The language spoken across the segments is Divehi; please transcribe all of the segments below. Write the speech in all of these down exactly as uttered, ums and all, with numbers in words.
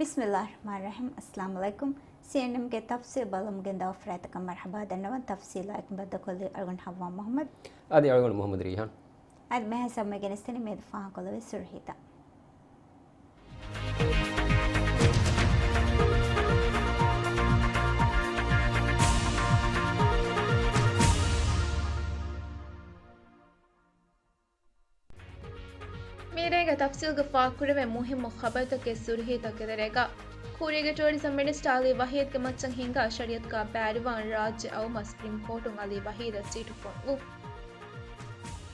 ބިސްމިއްލާހި ރަޙްމާނި ރަޙީމް. އައްސަލާމު ޢަލައިކުމް. ސީއެންއެމްގެ ތަފްސީލް ބަލަމުގެން ދާ އުފްރާތަކަށް މަރްޙަބާ ދަންނަވަން. ތަފްސީލާއެކު ބައްދަކޮށްލީ އަޅުގަނޑު ޙައްވާ މުޙައްމަދު. އަދި އަޅުގަނޑު މުޙައްމަދު ރީޙާން. އަދި މެހެ ސަމްމެ ގެނެސްދެނީ މިއަދު ފާހަގަކޮށްލެވޭ ސުރުހީތައް. މިރޭގެ ތަފްސީލްގަ ފާހަގަކުރެވޭ މުހިއްމު ޚަބަރުތަކެއް ސުރުހީތަކެއް ތެރޭގަ. ކޫރީގެ ޓޫރިޒަމް މިނިސްޓަރ އަލީ ވަހީދްގެ މައްޗަށް ހިންގާ ޝަރީއަތުގަ ބައިވެރިވާން ރާއްޖެ އައުމަށް ސްޕްރީމް ކޯޓުން އަލީ ވަހީދަށް ސީޓު ފޮނުވުން.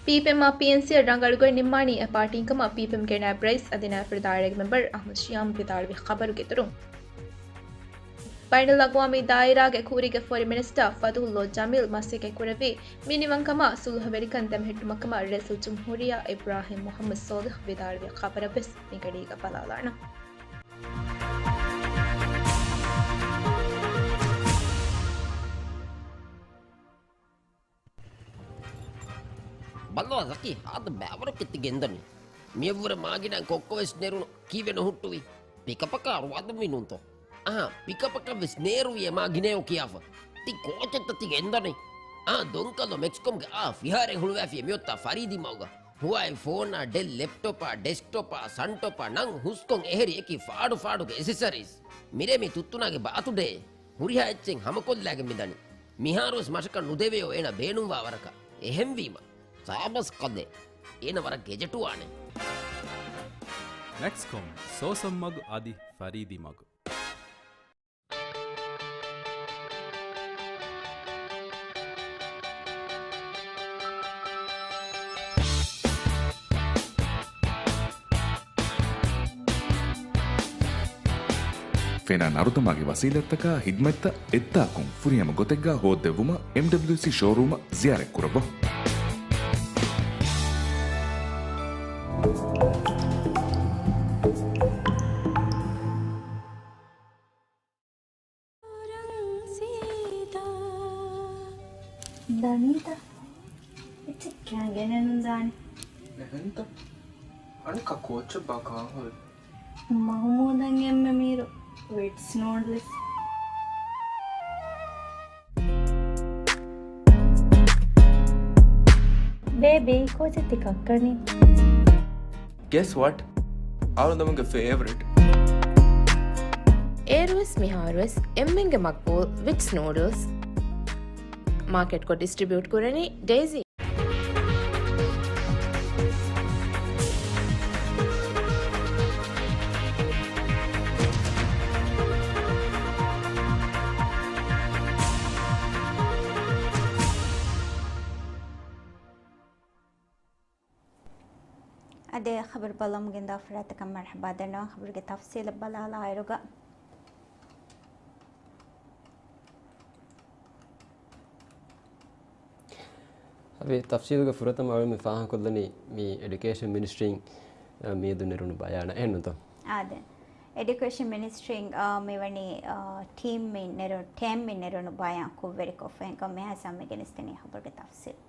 ޕީޕީއެމްއާ ޕީއެންސީއަށް ރަނގަޅު ގޮތް ނިންމާނީ އެ ޕާޓީން ކަމަށް ޕީޕީއެމްގެ ނާއިބް ރައީސް އަދި ނާއިބް ރައީސް ދާއިރާގެ މެމްބަރު އަޙްމަދު ޝިޔާމް ވިދާޅުވި ޚަބަރުގެ ދުރުން. ބައިނަލްއަގްވާމީ ދާއިރާގެ ކޫރީގެ ފޮރިން މިނިސްޓަރ ފަތުޙުﷲ ޖަމީލް މަސައްކަތްކުރެއްވީ މިނިވަންކަމާ ޞުލްޙުވެރިކަން ދެމެހެއްޓުމަށްކަމަށް ރައީސުލްޖުމްހޫރިއްޔާ އިބްރާހިމް މުޙައްމަދު ޞާލިޙް ވިދާޅުވި ޚަބަރަށްވެސް މިގަޑީގަ ބަލާލާނަން. ބައްލަވާ ޒަކީ، ހާދަ ބައިވަރަކަށް ތި ގެންދަނީ. މިއަށްވުރެ މާގިނަ ކޮއްކޮވެސް ނެރުނު ކީއްވެ ނުހުއްޓުވީ؟ ޕިކަޕަކާ ރުވާދުންވީ ނޫންތޯ؟ އަހާ، ޕިކަޕަކަށްވެސް ނޭރުވިއޭ މާ ގިނައޭ ކިޔާފަ. ތި ކޯޗެއްތަ ތި ގެންދަނީ؟ އާ، ދޮންކަލޯ މެކްސްކޮމްގެ އާ ފިހާރައެއް ހުޅުވާފިޔޭ މިއޮތާ ފަރީދީ މަގުގަ. ހުވާއި ފޯނާ، ޑެލް ލެޕްޓޮޕާ، ޑެސްކްޓޮޕާ، ސަންޓޮޕާ ނަން ހުސްކޮށް އެހެރި އެކި ފާޑު ފާޑުގެ އެސެސަރީސް. މިރޭ މި ތުއްތުނާގެ ބާތުޑޭ. ހުރިހާ އެއްޗެއް ހަމަކޮށްލާގެން މިދަނީ. މިހާރުވެސް މަށަކަށް ނުދެވެޔޯ އޭނަ ބޭނުންވާ ވަރަކަށް. އެހެންވީމަ، ސާބަސް ކަލޭ. އޭނަ ވަރަށް ގެޖެޓުވާނެ. މެކްސްކޮމް، ސޯސަން މަގު އަދި ފަރީދީ މަގު. ފެނާ ނަރުދަމާގެ ވަސީލަތްތަކާ ހިދްމަތްތައް އެއްދާކުން ފުރިހަމަ ގޮތެއްގާ ހޯއްދެއްވުމަށް އެމްޑަބްލިއުސީ ޝޯރޫމަށް ޒިޔާރަތްކުރައްވާ. ދަނީތަ؟ އެއްޗެއް ކާން ގެނެއްނުން ދާނެ. އެހެންތަ؟ އަނެއްކާ ކޯއްޗެއްބާ ކާން ހުރީ؟ މަހުމޫދަށް އެންމެ މީރު ވިޓްސް ނޫޑްލްސް. ބޭބީ، ކޯޗެއް ތި ކައްކަނީ؟ Guess what? އަޅުގަނޑުމެންގެ ފޭވަރިޓް. އޭރުވެސް މިހާރުވެސް އެންމެންގެ މަގްބޫލް ވިޓްސް ނޫޑްލްސް. މާކެޓްކޮށް ޑިސްޓްރިބިއުޓް ކުރަނީ ޑޭޒީ. އަދި ޚަބަރު ބަލަމުގެން ދާ ފަރާތަކަށް މަރްޙަބާ ދަންނަވަން. ޚަބަރުގެ ތަފްސީލަށް ބަލާލާއިރުގަ، އަދި ތަފްސީލުގެ ފުރަތަމަ އަޅުގަނޑު މި ފާހަގަކޮށްލަނީ މި އެޑިއުކޭޝަން މިނިސްޓްރީން، އަ، މިއަދު ނެރުނު ބަޔާނަށް. އެހެންނުތޯ؟ އާދެ. އެޑިއުކޭޝަން މިނިސްޓްރީން، އަ، މިވަނީ، އަ، ޓީމް މި ނެރު-، ޓޭމް މި ނެރުނު ބަޔާން ކުށްވެރިކޮށްފަ އެންކަމަށް މިހާ ސަމްމެ ގެނެސްދެނީ ޚަބަރުގެ ތަފްސީލް.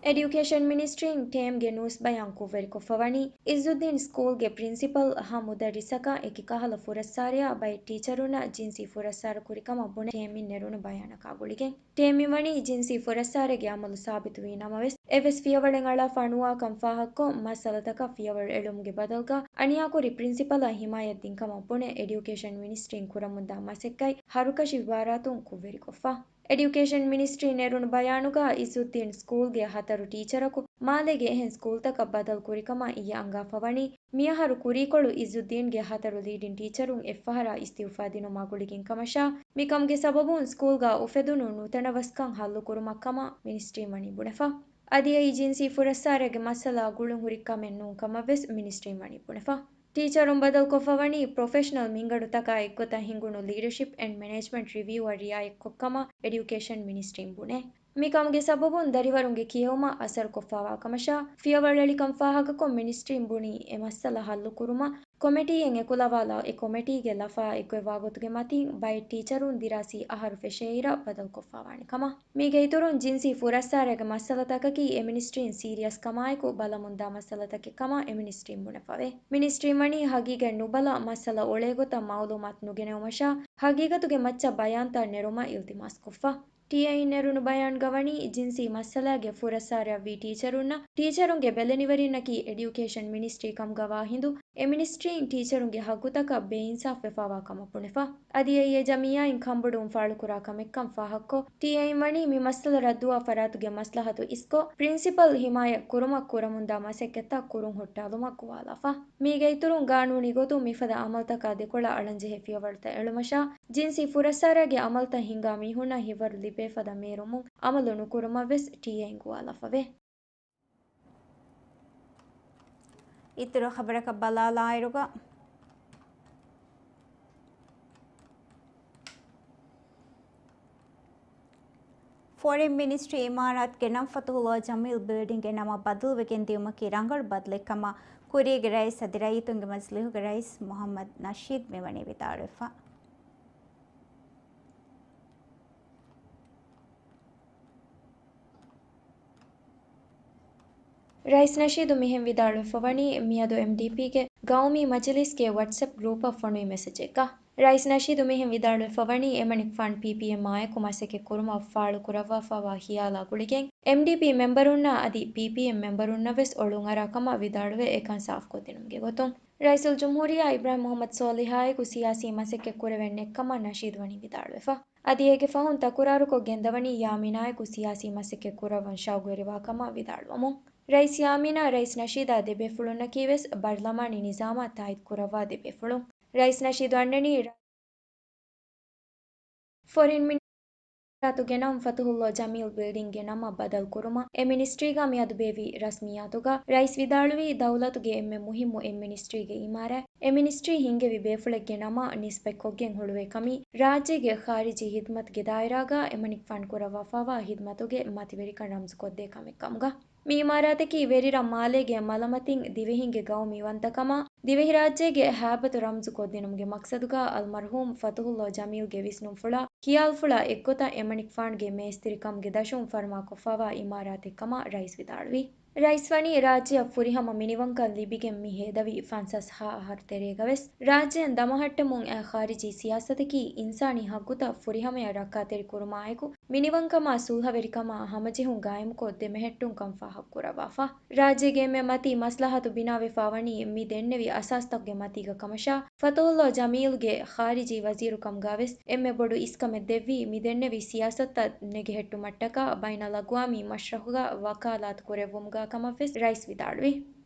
އެޑިއުކޭޝަން މިނިސްޓްރީން ޓޭމްގެ ނޫސް ބަޔާން ކުށްވެރިކޮށްފަވަނީ، އިއްޒުއްދީން ސްކޫލްގެ ޕްރިންސިޕަލް ހަ މުދައްރިސަކަށް އެކި ކަހަލަ ފުރައްސާރަޔާ ބައެއް ޓީޗަރުންނަށް ޖިންސީ ފުރައްސާރަ ކުރިކަމަށް ބުނެ ޓޭމްއިން ނެރުނު ބަޔާނަކާ ގުޅިގެން. ޓޭމްއިން ވަނީ ޖިންސީ ފުރައްސާރަގެ އަމަލު ސާބިތުވީ ނަމަވެސް، އެއްވެސް ފިޔަވަޅެއް އަޅާފާ ނުވާކަން ފާހަގަކޮށް، މައްސަލަތަކަށް ފިޔަވަޅު އެޅުމުގެ ބަދަލުގަ އަނިޔާކުރި ޕްރިންސިޕަލަށް ހިމާޔަތް ދިންކަމަށް ބުނެ އެޑިއުކޭޝަން މިނިސްޓްރީން ކުރަމުންދާ މަސައްކަތް ހަރުކަށި ވިބާރާތުން ކުށްވެރިކޮށްފަ. އެޑިއުކޭޝަން މިނިސްޓްރީން ނެރުނު ބަޔާނުގަ އިއްޒުއްދީން ސްކޫލްގެ ހަތަރު ޓީޗަރަކު މާލޭގެ އެހެން ސްކޫލްތަކަށް ބަދަލު ކުރިކަމަށް އިއްޔެ އަންގާފަ ވަނީ، މިއަހަރު ކުރީކޮޅު އިއްޒުއްދީންގެ ހަތަރު ލީޑިން ޓީޗަރުން އެއްފަހަރާ އިސްތިއުފާ ދިނުމާ ގުޅިގެން ކަމަށާ، މިކަމުގެ ސަބަބުން ސްކޫލްގަ އުފެދުނު ނުތަނަވަސްކަން ހައްލު ކުރުމަށް ކަމަށް މިނިސްޓްރީން ވަނީ ބުނެފަ. އަދި އެއީ ޖިންސީ ފުރައްސާރަގެ މައްސަލަ ގުޅުން ހުރި ކަމެއް ނޫން ކަމަށް ވެސް މިނިސްޓްރީން ވަނީ ބުނެފަ. ޓީޗަރުން ބަދަލުކޮށްފަވަނީ ޕްރޮފެޝަނަލް މިންގަނޑުތަކާ އެއްގޮތަށް ހިނގުނު ލީޑަޝިޕް އެންޑް މެނޭޖްމަންޓް ރިވިއުއަށް ރިއާޔަތްކޮށްކަމަށް އެޑިއުކޭޝަން މިނިސްޓްރީން ބުނޭ. މިކަމުގެ ސަބަބުން ދަރިވަރުންގެ ކިޔެވުމަށް އަސަރުކޮށްފާވާ ކަމަށާ، ފިޔަވަޅު އެޅިކަން ފާހަގަކޮށް މިނިސްޓްރީން ބުނީ އެ މައްސަލަ ހައްލުކުރުމަށް ކޮމިޓީއެއް އެކުލަވާލާ، އެ ކޮމިޓީގެ ލަފާ އެއްގޮތްވާ ގޮތުގެ މަތީން ބައެއް ޓީޗަރުން ދިރާސީ އަހަރު ފެށޭއިރަށް ބަދަލުކޮށްފާވާނެ ކަމަށް. މީގެ އިތުރުން ޖިންސީ ފުރައްސާރައިގެ މައްސަލަތަކަކީ އެ މިނިސްޓްރީން ސީރިއަސް ކަމާއެކު ބަލަމުންދާ މައްސަލަތަކެއް ކަމަށް އެ މިނިސްޓްރީން ބުނެފަވޭ. މިނިސްޓްރީން ވަނީ ހަގީގަތް ނުބަލާ މައްސަލަ އޮޅޭ ގޮތަށް މައުލޫމާތު ނުގެނެވުމަށާ، ހަގީގަތުގެ މައްޗަށް ބަޔާންތައް ނެރުމަށް އިލްތިމާސްކޮށްފަ. ޓީއައިން ނެރުނު ބަޔާންގަ ވަނީ، ޖިންސީ މައްސަލާގެ ފުރައްސާރައަށްވީ ޓީޗަރުންނަށް، ޓީޗަރުންގެ ބެލެނިވެރިންނަކީ އެޑިއުކޭޝަން މިނިސްޓްރީ ކަމުގަ ވާ ހިނދު، އެ މިނިސްޓްރީން ޓީޗަރުންގެ ހައްގުތަކަށް ބޭއިންސާފްވެފާވާ ކަމަށް ބުނެފަ. އަދި އެއީ އެ ޖަމިއްޔާއިން ކަންބޮޑުވުން ފާޅުކުރާ ކަމެއްކަން ފާހަގަކޮށް، ޓީއައިން ވަނީ މި މައްސަލަ ރައްދުވާ ފަރާތުގެ މަސްލަހަތު އިސްކޮށް، ޕްރިންސިޕަލް ހިމާޔަތް ކުރުމަށް ކުރަމުންދާ މަސައްކަތްތައް ކުރުން ހުއްޓާލުމަށް ގޮވާލާފަ. މީގެ އިތުރުން ގާނޫނީ ގޮތުން މިފަދަ އަމަލުތަކާ ދެކޮޅަށް އަޅަންޖެހޭ ފިޔަވަޅުތައް އެޅުމަށާ، ޖިންސީ ފުރައްސާރައިގެ އަމަލުތައް ހިނގާ މީހުންނަށް ހިތްވަރު ލިބޭ ފަދަ މޭރުމުން އަމަލު ނުކުރުމަށްވެސް ޓީއައިން ގޮވާލަފަވޭ. އިތުރު ޚަބަރަކަށް ބަލާލާއިރުގަ، ފޮރިން މިނިސްޓްރީ އިމާރާތްގެ ނަން ފަތުހުﷲ ޖަމީލް ބިލްޑިންގެ ނަމަށް ބަދަލުވެގެން ދިޔުމަކީ ރަނގަޅު ބަދަލެއް ކަމަށް ކުރީގެ ރައީސް އަދި ރައްޔިތުންގެ މަޖިލީހުގެ ރައީސް މުޙައްމަދު ނަޝީދު މިވަނީ ވިދާޅުވެފަ. ރައީސް ނަޝީދު މިހެން ވިދާޅުވެފަވަނީ، މިއަދު އެމްޑީޕީގެ ގައުމީ މަޖިލީސްގެ ވަޓްސްއެޕް ގްރޫޕަށް ފޮނުވި މެސެޖެއްގަ. ރައީސް ނަޝީދު މިހެން ވިދާޅުވެފަވަނީ، އެމަނިކުފާނު ޕީޕީއެމްއާއެކު މަސައްކަތް ކުރުމަށް ފާޅުކުރައްވާފައިވާ ޚިޔާލާ ގުޅިގެން، އެމްޑީޕީ މެމްބަރުންނާ އަދި ޕީޕީއެމް މެމްބަރުންނަށް ވެސް އޮޅުންއަރާ ކަމަށް ވިދާޅުވެ، އެކަން ސާފުކޮށްދިނުމުގެ ގޮތުން، ރައީސުލްޖުމްހޫރިއްޔާ އިބްރާހިމް މުޙައްމަދު ސޯލިޙާއެކު ސިޔާސީ މަސައްކަތް ކުރެވެން ނެތްކަމަށް ނަޝީދު ވަނީ ވިދާޅުވެފަ. އަދި އޭގެ ފަހުން ތަކުރާރުކޮށް ގެންދަވަނީ ޔާމީނާއެކު ސިޔާސީ މަސައްކަތް ކުރައްވަން ޝައުގުވެރިވާ ކަމަށް ވިދާޅުވަމުން. ރައީސް ޔާމީނާ، ރައީސް ނަޝީދާ ދެބޭފުޅުންނަކީ ވެސް ބަރްލަމާނީ ނިޒާމާ ތާއީދު ކުރައްވާ ދެބޭފުޅުން. ރައީސް ނަޝީދު އަންނަނީ ރަ-، ފޮރިން މިނި-، އިމާރާތުގެ ނަން ފަތުހުﷲ ޖަމީލް ބިލްޑިންގްގެ ނަމަށް ބަދަލު ކުރުމަށް އެ މިނިސްޓްރީގަ މިއަދު ބޭއްވި ރަސްމިއްޔާތުގަ ރައީސް ވިދާޅުވީ، ދައުލަތުގެ އެންމެ މުހިއްމު އެއް މިނިސްޓްރީގެ އިމާރާތް އެ މިނިސްޓްރީ ހިންގެވި ބޭފުޅެއްގެ ނަމަށް ނިސްބަތްކޮށްގެން ހުޅުވޭ ކަމީ، ރާއްޖޭގެ ޚާރިޖީ ހިދުމަތުގެ ދާއިރާގަ އެމަނިކުފާނު ކުރައްވާފައިވާ ހިދުމަތުގެ މަތިވެރިކަން ރަމްޒުކޮށްދޭ ކަމެއް ކަމުގަ. މި އިމާރާތަކީ ވެރިރަށް މާލޭގެ މަލަމަތިން ދިވެހިންގެ ގައުމީ ވަންތަކަމާ، ދިވެހިރާއްޖޭގެ ހައިބަތު ރަމްޒުކޮށްދިނުމުގެ މަޤްޞަދުގަ އަލްމަރްޙޫމް ފަތުޙުﷲ ޖަމީލްގެ ވިސްނުންފުޅާ، ޚިޔާލުފުޅާ އެއްގޮތަށް އެމަނިކުފާނުގެ މޭސްތިރިކަމުގެ ދަށުން ފަރުމާކޮށްފައިވާ އިމާރާތެއް ކަމަށް ރައީސް ވިދާޅުވި. ރައީސް ވަނީ ރާއްޖެއަށް ފުރިހަމަ މިނިވަންކަން ލިބިގެން މި ހޭދަވި ފަންސާސް ހަ އަހަރު ތެރޭގަވެސް، ރާއްޖެއިން ދަމަހައްޓަމުން އައި ޚާރިޖީ ސިޔާސަތަކީ އިންސާނީ ހައްގުތައް ފުރިހަމަޔަށް ރައްކާތެރި ކުރުމާއެކު، މިނިވަންކަމާ ސުލްހަވެރިކަމާ ހަމަޖެހުން ގާއިމުކޮށް ދެމެހެއްޓުންކަން ފާހަގަކުރައްވާފަ. ރާއްޖޭގެ އެންމެ މަތީ މަސްލަހަތު ބިނާވެފަ ވަނީ މި ދެންނެވި އަސާސްތަކުގެ މަތީގަ ކަމަށާ، ފަތުޙުﷲ ޖަމީލްގެ ޚާރިޖީ ވަޒީރުކަމުގަވެސް އެންމެ ބޮޑު އިސްކަމެއް ދެއްވީ، މި ދެންނެވި ސިޔާސަތުތައް ނެގިހެއްޓުމަށްޓަކާ ބައިނަލްއަގްވާމީ މަޝްރަހުގަ ވަކާލާތު ކުރެއްވުމުގަ ކަމަށްވެސް ރައީސް ވިދާޅުވި.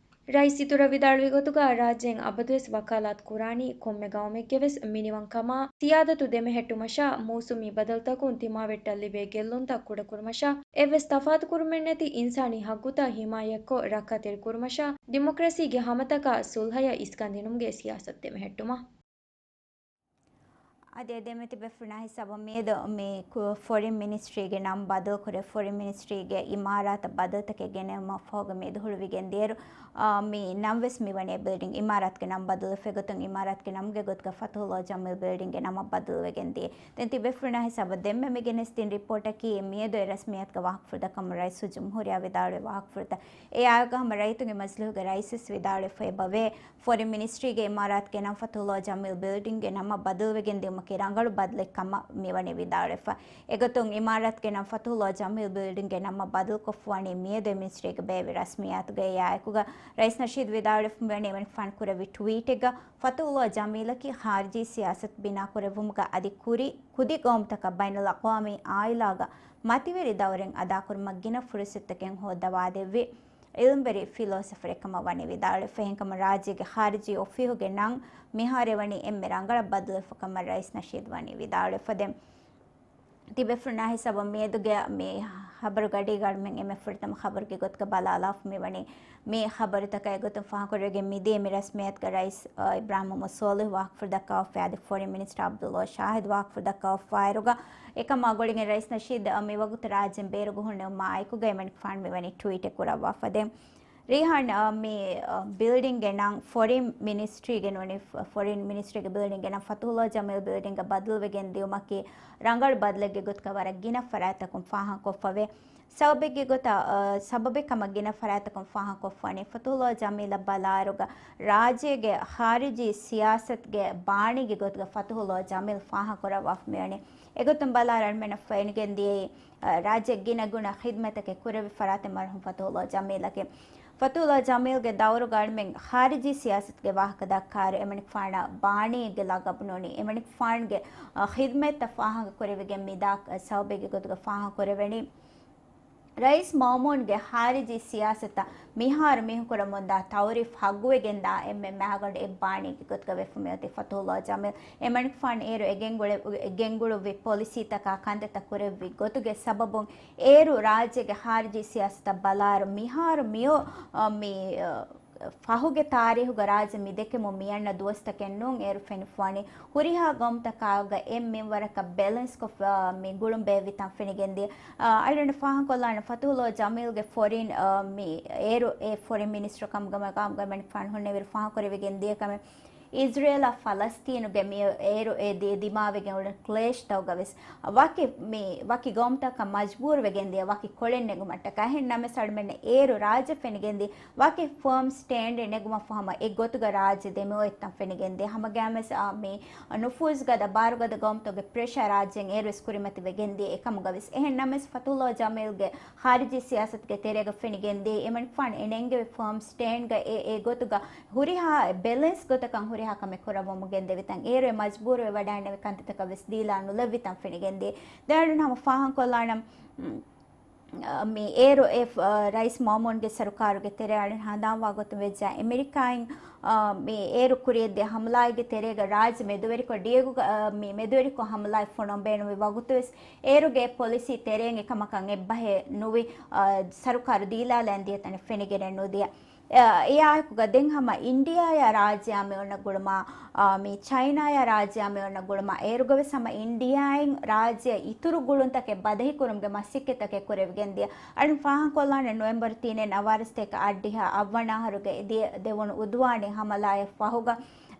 ރައީސް އިތުރަށް ވިދާޅުވި ގޮތުގަ، ރާއްޖޭން އަބަދުވެސް ވަކާލާތު ކުރާނީ ކޮންމެ ގައުމެއްގެވެސް މިނިވަންކަމާ ސިޔާދަތު ދެމެހެއްޓުމަށާ، މޫސުމީ ބަދަލުތަކުން ތިމާވެއްޓަށް ލިބޭ ގެއްލުންތައް ކުޑަކުރުމަށާ، އެއްވެސް ތަފާތުކުރުމެއްނެތި އިންސާނީ ހައްގުތައް ހިމާޔަތްކޮށް ރައްކާތެރިކުރުމަށާ، ޑިމޮކްރަސީގެ ހަމަތަކާ ސުލްހަޔަށް އިސްކަންދިނުމުގެ ސިޔާސަތު ދެމެހެއްޓުމަށް. އަދި އެދެމެތި ބޭފުޅުންނާ ހިސާބަށް މިއަދު މި ކު-، ފޮރިން މިނިސްޓްރީގެ ނަން ބަދަލުކުރެ، ފޮރިން މިނިސްޓްރީގެ އިމާރާތަށް ބަދަލުތަކެއް ގެނެވުމަށް ފަހުގަ މި އިދި ހުޅުވިގެން ދިޔައިރު، އާ، މި ނަންވެސް މިވަނީ ބިލްޑިން އިމާރާތުގެ ނަން ބަދަލުވެފަ އެގޮތުން އިމާރާތުގެ ނަމުގެ ގޮތުގަ ފަތުޙުﷲ ޖަމީލް ބިލްޑިންގެ ނަމަށް ބަދަލުވެގެން ދިޔަ. ދެން ތި ބޭފުޅުންނާ ހިސާބަށް ދެންމެ މި ގެނެސްދިން ރިޕޯޓަކީ މިއަދު އެ ރަސްމިއްޔާތުގަ ވާހަކަފުޅުދައްކަމުން ރައީސުލްޖުމްހޫރިއްޔާ ވިދާޅުވި ވާހަކަފުޅުތައް. އެ އާއެކު ހަމަ ރައްޔިތުންގެ މަޖިލީހުގެ ރައީސްވެސް ވިދާޅުވެފައި އެބަވޭ. ފޮރިން މިނިސްޓްރީގެ އިމާރާތުގެ ނަން ފަތުޙުﷲ ޖަމީލް ބިލްޑިންގގެ ނަމަށް ބަދަލުވެގެން ދިއުމަކީ ރަނގަޅު ބަދަލެއް ކަމަށް މިވަނީ ވިދާޅުވެފަ. އެގޮތުން އިމާރާތުގެ ނަން ފަތުޙުﷲ ޖަމީލް ބިލްޑިންގގެ ނަމަށް ބަދަލުކޮށްފަވަނީ މިއަދު މިނިސްޓްރީގެ ބޭއްވި ރަސްމިއްޔާތުގައި. އެއާއެކުގަ ރައީސް ނަޝީދު ވިދާޅުވެފަ މިވަނީ އެމަނިކުފާނު ކުރެއްވި ޓްވީޓެއްގަ ފަތުޙުﷲ ޖަމީލަކީ ޚާރިޖީ ސިޔާސަތު ބިނާކުރެއްވުމުގަ އަދި ކުރި ކުދި ގައުމުތަކަށް ބައިނަލްއަޤްވާމީ އާއިލާގަ މަތިވެރި ދައުރެއް އަދާކުރުމަށް ގިނަ ފުރުސަތުތަކެއް ހޯއްދަވާދެއްވި އިލްމްވެރި ފިލޯސަފަރެއް ކަމަށް ވަނީ ވިދާޅުވެފަ. އެހެންކަމުން ރާއްޖޭގެ ޚާރިޖީ އޮފީހުގެ ނަން މިހާރު ވަނީ އެންމެ ރަނގަޅަށް ބަދަލުވެފަ ކަމަށް ރައީސް ނަޝީދު ވަނީ ވިދާޅުވެފަ. ދެން ތިބޭފުޅުންނާ ހިސާބަށް މިއަދުގެ މި ޚަބަރުގަޑީގަ އަޅުމެން އެންމެ ފުރަތަމަ ޚަބަރުގެ ގޮތުގަ ބަލާލާފަ މިވަނީ. މި ޚަބަރުތަކާ އެގޮތުން ފާހަގަކުރެވިގެން މިދިޔަ މި ރަސްމިއްޔާތުގަ ރައީސް، އަ، އިބްރާހިމް މުޙައްމަދު ސޯލިޙު ވާހަކަފުޅު ދައްކަވާފައި އަދި ފޮރިން މިނިސްޓަރ ޢަބްދުﷲ ޝާހިދު ވާހަކަފުޅު ދައްކަވާފައިއިރުގަ، އެކަމާ ގުޅިގެން ރައީސް ނަޝީދު މިވަގުތު ރާއްޖޭން ބޭރުގަ ހުންނެވުމާ އެކުގައި އެމަނިކުފާނު މިވަނީ ޓްވީޓެއް ކުރައްވާފަ. ދެން ރީހާން، އާ، މި، އާ، ބިލްޑިންގެ ނަން ފޮރިން މިނިސްޓްރީގެ ނޫނީ، ފޮ-، ފޮރިން މިނިސްޓްރީގެ ބިލްޑިންގެ ނަން ފަތުހުﷲ ޖަމީލް ބިލްޑިންގަށް ބަދަލުވެގެން ދިޔުމަކީ ރަނގަޅު ބަދަލެއްގެ ގޮތުގަ ވަރަށް ގިނަ ފަރާތްތަކުން ފާހަގަކޮށްފަވޭ. ސަބަބެއްގެ ގޮތަށް، އާ، ސަބަބެއް ކަމަށް ގިނަ ފަރާތްތަކުން ފާހަގަކޮށްފަވަނީ ފަތުހުﷲ ޖަމީލަށް ބަލާއިރުގަ ރާއްޖޭގެ ޚާރިޖީ ސިޔާސަތުގެ ބާނީގެ ގޮތުގަ ފަތުހުﷲ ޖަމީލް ފާހަގަކުރައްވާފަ މިވަނީ. އެގޮތުން ބަލާއިރު އަޅުމެންނަށް ފެނިގެން ދިޔައީ، އާ، ރާއްޖެ ގިނަ ގުނަ ޚިދްމަތްތަކެއް ކުރެއްވި ފަރާތެއް މަރުޙޫމް ފަތުހުﷲ ޖަމީލަކީ. ފަތުހުﷲ ޖަމީލްގެ ދައުރުގަ އަޅުމެން ޚާރިޖީ ސިޔާސަތުގެ ވާހަކަ ދައްކާއިރު އެމަނިކުފާނަށް ބާނީގެ ލަގަބު ނޫނީ. އެމަނިކުފާނުގެ، އާ، ޚިދްމަތްތައް ފާހަގަ ކުރެވިގެން މިދާ، އާ، ސަބަބެއްގެ ގޮތުގަ ފާހަގަ ކުރެވެނީ. ރައީސް މައުމޫންގެ ޚާރިޖީ ސިޔާސަތަށް މިހާރު މީހުން ކުރަމުންދާ ތައުރީފް ހައްގުވެގެންދާ އެންމެ މާގަނޑު އެއްބާނީގެ ގޮތުގަ ވެފަ މިއޮތީ ފަތުހުﷲ ޖަމީލް. އެމަނިކުފާނު އޭރު އެ ގެންގުޅެ-، ގެންގުޅުއްވި ޕޮލިސީތަކާ ކަންތައްތައް ކުރެއްވި ގޮތުގެ ސަބަބުން އޭރު ރާއްޖޭގެ ޚާރިޖީ ސިޔާސަތަށް ބަލާއިރު މިހާރު މިއޮ، އަ، މި، އަ، ފަހުގެ ތާރީހުގަ ރާއްޖެ މި ދެކެމުން މިއަންނަ ދުވަސްތަކެއް ނޫން. އޭރު ފެނިފަވަނީ ހުރިހާ ގައުމުތަކާގަ އެއް މިންވަރަކަށް ބެލެންސްކޮށް، އަ، މި ގުޅުން ބޭއްވިތަން ފެނިގެންދިޔަ. އަ، އަޅުގަނޑު ފާހަގަކޮށްލާނަން ފަތުހުﷲ ޖަމީލްގެ ފޮރިން، އަ، މި އޭރު އެ ފޮރިން މިނިސްޓަރު ކަމުގަ މަގާމުގަ އެމަނިކުފާނު ހުންނެވިއިރު ފާހަގަކުރެވިގެން ދިޔަ ކަމެއް. އިޒްރޭލާ ފަލަސްތީނުގެ މި އޭރު އެ ދި-، ދިމާވެގެން އުޅެން ކްލޭޝްތަކުގަ ވެސް ވަކި މި، ވަކި ގައުމުތަކަށް މަޖްބޫރުވެގެން ދިޔަ ވަކި ކޮޅެއް ނެގުމަށްޓަކާ. އެހެން ނަމަވެސް އަޅުމެންނަށް އޭރު ރާއްޖެ ފެނިގެންދިޔަ ވަކި ފާމް ސްޓޭންޑެއް ނެގުމަށްފަހު ހަމަ އެ ގޮތުގަ ރާއްޖެ ދެމިއޮތްތަން ފެނިގެންދިޔަ. ހަމަގައިމުވެސް އާ، މި ނުފޫޒުގަދަ ބާރުގަދަ ގައުމުތަކުގެ ޕްރެޝާ ރާއްޖޭން އޭރުވެސް ކުރިމަތިވެގެންދިޔަ. އެކަމުގަވެސް އެހެން ނަމަވެސް ފަތުހުﷲ ޖަމީލްގެ ޚާރިޖީ ސިޔާސަތުގެ ތެރޭގަ ފެނިގެންދިޔަ އެމަނިކުފާނު އެ ނެންގެވި ފާމް ސްޓޭންޑްގަ އެ، އެ ގޮތުގަ ހުރިހާ ބެލެންސް ގޮތަކަށް ހުރިހާ ކަމެއް ކުރައްވަމުން ގެންދެވިތަން. އޭރު އެ މަޖްބޫރުވެ ވަޑައިންނެވި ކަންތައްތަކަށް ވެސް ދީލާ ނުލެއްވިތަން ފެނިގެންދިޔަ. ދެން ހަމަ ފާހަގަކޮށްލާނަން، މި އޭރު އެ، އަ، ރައީސް މައުމޫންގެ ސަރުކާރުގެ ތެރެއަށް ހަނދާންވާ ގޮތުން ވެއްޖެ އެމެރިކާއިން، އަ، މި އޭރު ކުރިއަށްދިޔަ ހަމަލާއެއްގެ ތެރޭގަ ރާއްޖެ މެދުވެރިކޮށް ޑިއެގޯގަ، އަ، މި މެދުވެރިކޮށް ހަމަލާއެއް ފޮނުވަން ބޭނުންވި ވަގުތުވެސް އޭރުގެ ޕޮލިސީ ތެރެއިން އެކަމަކަށް އެއްބަހެއް ނުވި، އަ، ސަރުކާރު ދީލާލައިން ދިޔަ ތަނެއް ފެނިގެނެއް ނުދިޔަ. އެ، އެއާއެކުގަ ދެން ހަމަ އިންޑިއާއާ ރާއްޖެއާ މި އޮންނަ ގުޅުމާ، އާ، މި ޗައިނާއާ ރާއްޖެއާ މި އޮންނަ ގުޅުމާ، އޭރުގަވެސް ހަމަ އިންޑިއާއިން ރާއްޖެއަށް އިތުރު ގުޅުންތަކެއް ބަދަހިކުރުމުގެ މަސައްކަތްތަކެއް ކުރެވިގެންދިޔަ. އަޅުން ފާހަގަކޮށްލާނެ ނޮވެމްބަރު ތިނެއް ނަވާރަސަތޭކަ އަށްޑިހަ އަށްވަނަ އަހަރުގެ ދި-، ދެވުނު އުދުވާނީ ހަމަލާއަށް ފަހުގަ،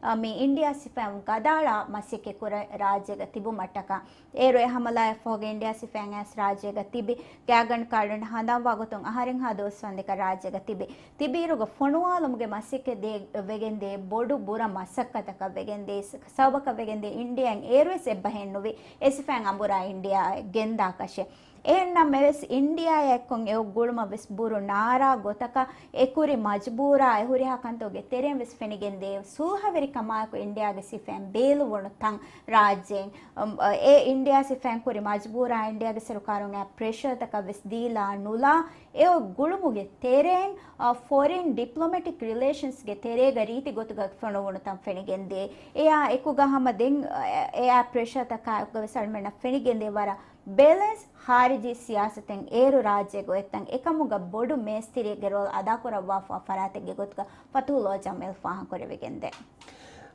އާ، މި އިންޑިއާ ސިފައިން ގަދައަޅާ މަސައްކަތް ކުރަން ރާއްޖޭގަ ތިބުމަށްޓަކާ. އޭރު އެ ހަމަލާއަށް ފަހުގަ އިންޑިއާ ސިފައިން އައިސް ރާއްޖޭގަ ތިބި، ގާތްގަނޑަކަށް ހަނދާންވާ ގޮތުން އަހަރެއްހާ ދުވަސް ވަންދެކަ ރާއްޖޭގަ ތިބި. ތިބިއިރުގަ ފޮނުވާލުމުގެ މަސައްކަތް ދޭ-، ވެގެންދޭ ބޮޑު ބުރަ މަސައްކަތަކަށް ވެގެންދޭ، ސަ-، ސަބަބަކަށް ވެގެންދޭ އިންޑިއާއިން އޭރުވެސް އެއްބަހެއް ނުވި އެ ސިފައިން އަނބުރާ އިންޑިއާއަށް ގެންދާކަށެއް. އެހެންނަމަވެސް އިންޑިއާއާ އެއްކޮށް އެ ގުޅުމަށް ވެސް ބުރު ނާރާ ގޮތަކަށް އެ ކުރި މަޖުބޫރާ އެ ހުރިހާ ކަންތަކުގެ ތެރެއިން ވެސް ފެނިގެންދޭ ސުލްހަވެރިކަމާއެކު އިންޑިއާގެ ސިފައިން ބޭލުވުނު ތަން ރާއްޖޭން. އަ، އެ އިންޑިއާ ސިފައިން ކުރި މަޖުބޫރާ އިންޑިއާގެ ސަރުކާރުން އެ ޕްރެޝަރތަކަށް ވެސް ދީލާ ނުލާ، އެ ގުޅުމުގެ ތެރެއިން، އަ، ފޮރިން ޑިޕްލޮމެޓިކް ރިލޭޝަންސްގެ ތެރޭގަ ރީތި ގޮތުގަ ފޮނުވުނު ތަން ފެނިގެންދޭ. އެއާ އެކުގަ ހަމަ ދެން، އަ، އެއާ ޕްރެޝަރތަކާ އެކުގަ ވެސް އަޅުމެންނަށް ފެނިގެންދޭ ވަރަށް ބެލެންސް ޚާރިޖީ ސިޔާސަތެއް އޭރު ރާއްޖޭގަ އޮތްތަން އެކަމުގަ ބޮޑު މޭސްތިރިއެއްގެ ރޯލް އަދާކުރައްވާފާ ފަރާތެއްގެ ގޮތުގަ ފަތުހުﷲ ޖަމީލް ފާހަގަކުރެވިގެންދޭ.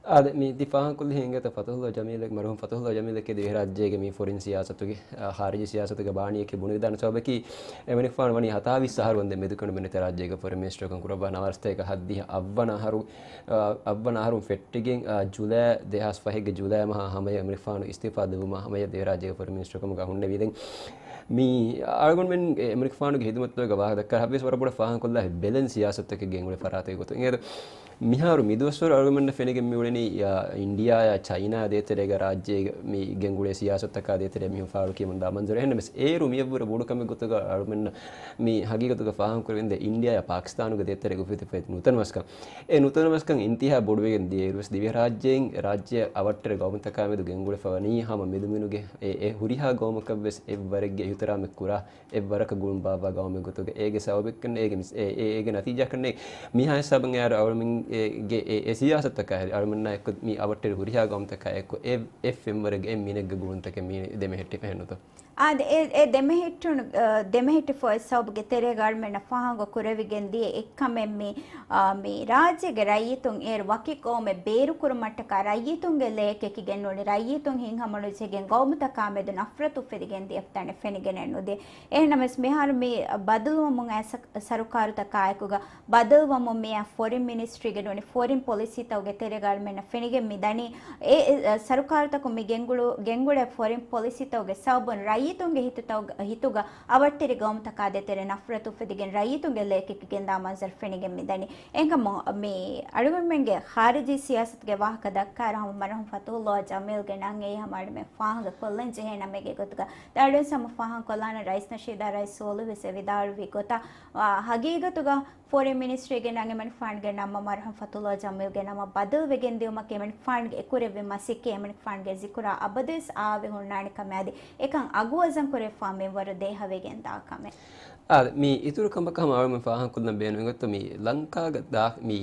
އާދެ، މި ތި ފާހަގަކޮށްލި ހިނގޭތަ ފަތުހުﷲ ޖަމީލެއް، މަރުހޫމް ފަތުހުﷲ ޖަމީލެއްގެ ދިވެހިރާއްޖޭގެ މި ފޮރިން ސިޔާސަތުގެ، އާ، ޚާރިޖީ ސިޔާސަތުގެ ބާނީއެކޭ ބުނެވިދާނެ ސަބަބަކީ، އެމަނިކުފާނު ވަނީ ހަތާވީސް އަހަރު ވަންދެން މެދުކެނޑުމެއް ނެތި ރާއްޖޭގެ ފޮރިން މިނިސްޓަރުކަން ކުރައްވާ ނަވާރަސަތޭކަ ހައްދިހަ އަށްވަނަ އަހަރު، އަށްވަނަ އަހަރުން ފެއްޓިގެން، އާ، ޖުލައި ދެހާސް ފަހެއްގެ ޖުލައި މަހާ ހަމަޔަށް އެމަނިކުފާނު އިސްތިއުފާ ދެއްވުމާ ހަމަޔަށް ދިވެހިރާއްޖޭގެ ފޮރިން މިނިސްޓަރުކަމުގަ ހުންނެވިދެން. މި އަޅުގަނޑުމެން އެމަނިކުފާނުގެ ހިދުމަތުގަ ވާހަކަ ދައްކާ ހައްވީސް ވަރަށް ބޮޑަށް ފާހަގަކޮށްލާ ބެލެންސް ސިޔާސަތުތަކެއް ގެންގުޅޭ ފަރާތެއް ގޮތުން. އެހެން މިހާރު މިދުވަސްވަރު އަޅުގަނޑަށް ފެނިގެން މިއުޅެނީ، އާ، އިންޑިއާއާ ޗައިނާ ދޭތެރޭގަ ރާއްޖޭގަ މި ގެންގުޅޭ ސިޔާސަތުތަކާ ދޭތެރޭ މީހުން ފާޅުކިޔަމުންދާ މަންޒަރު. އެހެންނަމަވެސް އޭރު މިއަށްވުރެ ބޮޑު ކަމެއް ގޮތުގަ އަޅުމެންނަށް މި ހަގީގަތުގަ ފާހަގަކުރެވެންދޭ އިންޑިއާއާ ޕާކިސްތާނުގެ ދޭތެރޭގަ އުފެދިފައި ނުތަނަވަސްކަން. އެ ނުތަނަވަސްކަން އިންތިހާ ބޮޑުވެގެން ދިޔައިރުވެސް ދިވެހިރާއްޖެއިން ރާއްޖެ އަވަށްޓެރި ގައުމުތަކާމެދު ގެންގުޅެފަވަނީ ހަމަ މެދުމިނުގެ އެ، އެ ހުރިހާ ގައުމަކަށްވެސް އެއްވަރެއްގެ އިހުތިރާމެއް ކުރާ އެއްވަރަކަށް ގުޅުން ބާއްވާ ގައުމެއް ގޮތުގަ އޭގެ ސަބަބެއްކަން އޭގެ މިސް-، އޭ، އޭ، އޭގެ ނަތީޖާކަން މިހާ ހިސާބަށް އައިރު އަޅުމެންގެ އެ، އެ ސިޔާސަތަކާ ހެރި އަޅުމެންނާ އެއްކޮށް މި އަވަށްޓެރި ހުރިހާ ގައުމުތަކާ އެއްކޮށް އެ، އެއް ފެންވަރެއްގެ އެއް މިނެއްގެ ގުޅުންތަކެއް މި ދެމެހެއްޓިފަ ނުތޯ؟ އާދެ، އެ، އެ ދެމެހެއްޓުން، އަ، ދެމެހެއްޓިފައި ސަބަބުގެ ތެރޭގަ އަޅުމެންނަށް ފާހަގަ ކުރެވިގެން ދިޔަ އެއްކަމެއް މި، އާ، މި ރާއްޖޭގެ ރައްޔިތުން އޭރު ވަކި ގައުމެއް ބޭރުކުރުމަށްޓަކާ ރައްޔިތުންގެ ލެޔަކެކިގެން ނޫނީ ރައްޔިތުން ހިތްހަމަނުޖެހިގެން ގައުމުތަކާ މެދު ނަފްރަތު އުފެދިގެން ދިޔަ ތަނެއް ފެނިގެނެއް ނުދޭ. އެހެންނަމަވެސް މިހާރު މި ބަދަލުވަމުން އައި ސަ-، ސަރުކާރުތަކާ އެކުގަ ބަދަލުވަމުން މިއަށް ފޮރިން މިނިސްޓްރީގެ ނޫނީ ފޮރިން ޕޮލިސީތަކުގެ ތެރޭގަ އަޅުމެންނަށް ފެނިގެން މި ދަނީ. އެ، އެ، ސަރުކާރުތަކުން މި ގެންގުޅު-، ގެންގުޅޭ ފޮރިން ޕޮލިސީތަކުގެ ސަބަބުން ރައްޔިތުންގެ ހިތުތައުގަ-، ހިތުގަ އަވަށްޓެރި ގައުމުތަކާ ދޭތެރޭ ނަފްރަތު އުފެދިގެން ރައްޔިތުންގެ ލެޔަކެކިގެންދާ މަންޒަރު ފެނިގެން މި ދަނީ. އެހެންކަމުން މި އަޅުގަނޑުމެންގެ ޚާރިޖީ ސިޔާސަތުގެ ވާހަކަ ދައްކާއިރު ހަމަ މަރުހޫމް ފަތުހުﷲ ޖަމީލްގެ ނަން އެއީ ހަމަ އަޅުމެން ފާހަގަ ކޮށްލަން ޖެހޭ ނަމެއްގެ ގޮތުގަ ދައިރުވެސް ހަމަ ފާހަގަ ކޮށްލާނަން. ރައީސް ނަޝީދާ ރައީސް ސޯލިހު ވެސް ވިދާޅުވި ގޮތަށް، އާ، ހަގީގަތުގަ ފޮރިން މިނިސްޓްރީގެ ނަން އެމަނިކުފާނުގެ ނަމަށް މަރުހޫމް ފަތުހުﷲ ޖަމީލްގެ ނަމަށް ބަދަލުވެގެން ދިއުމަކީ އެމަނިކުފާނުގެ އެކުރެއްވި މަސައްކަތް އެމަނިކުފާނުގެ ޒިކުރާ އަބަދުވެސް އާވެ ހުންނާނެ ކަމެއް އަދި އެކަން އަގު ވަޒަން ކުރެވިފާ މިންވަރު ދޭހަވެގެން ދާ ކަމެއް. އާ، މި އިތުރު ކަމަކަށް ހަމަ އަޅުމެން ފާހަގަކޮށްލަން ބޭނުން އެނގޭތޯ މި ލަންކާގަ ދާ-، މި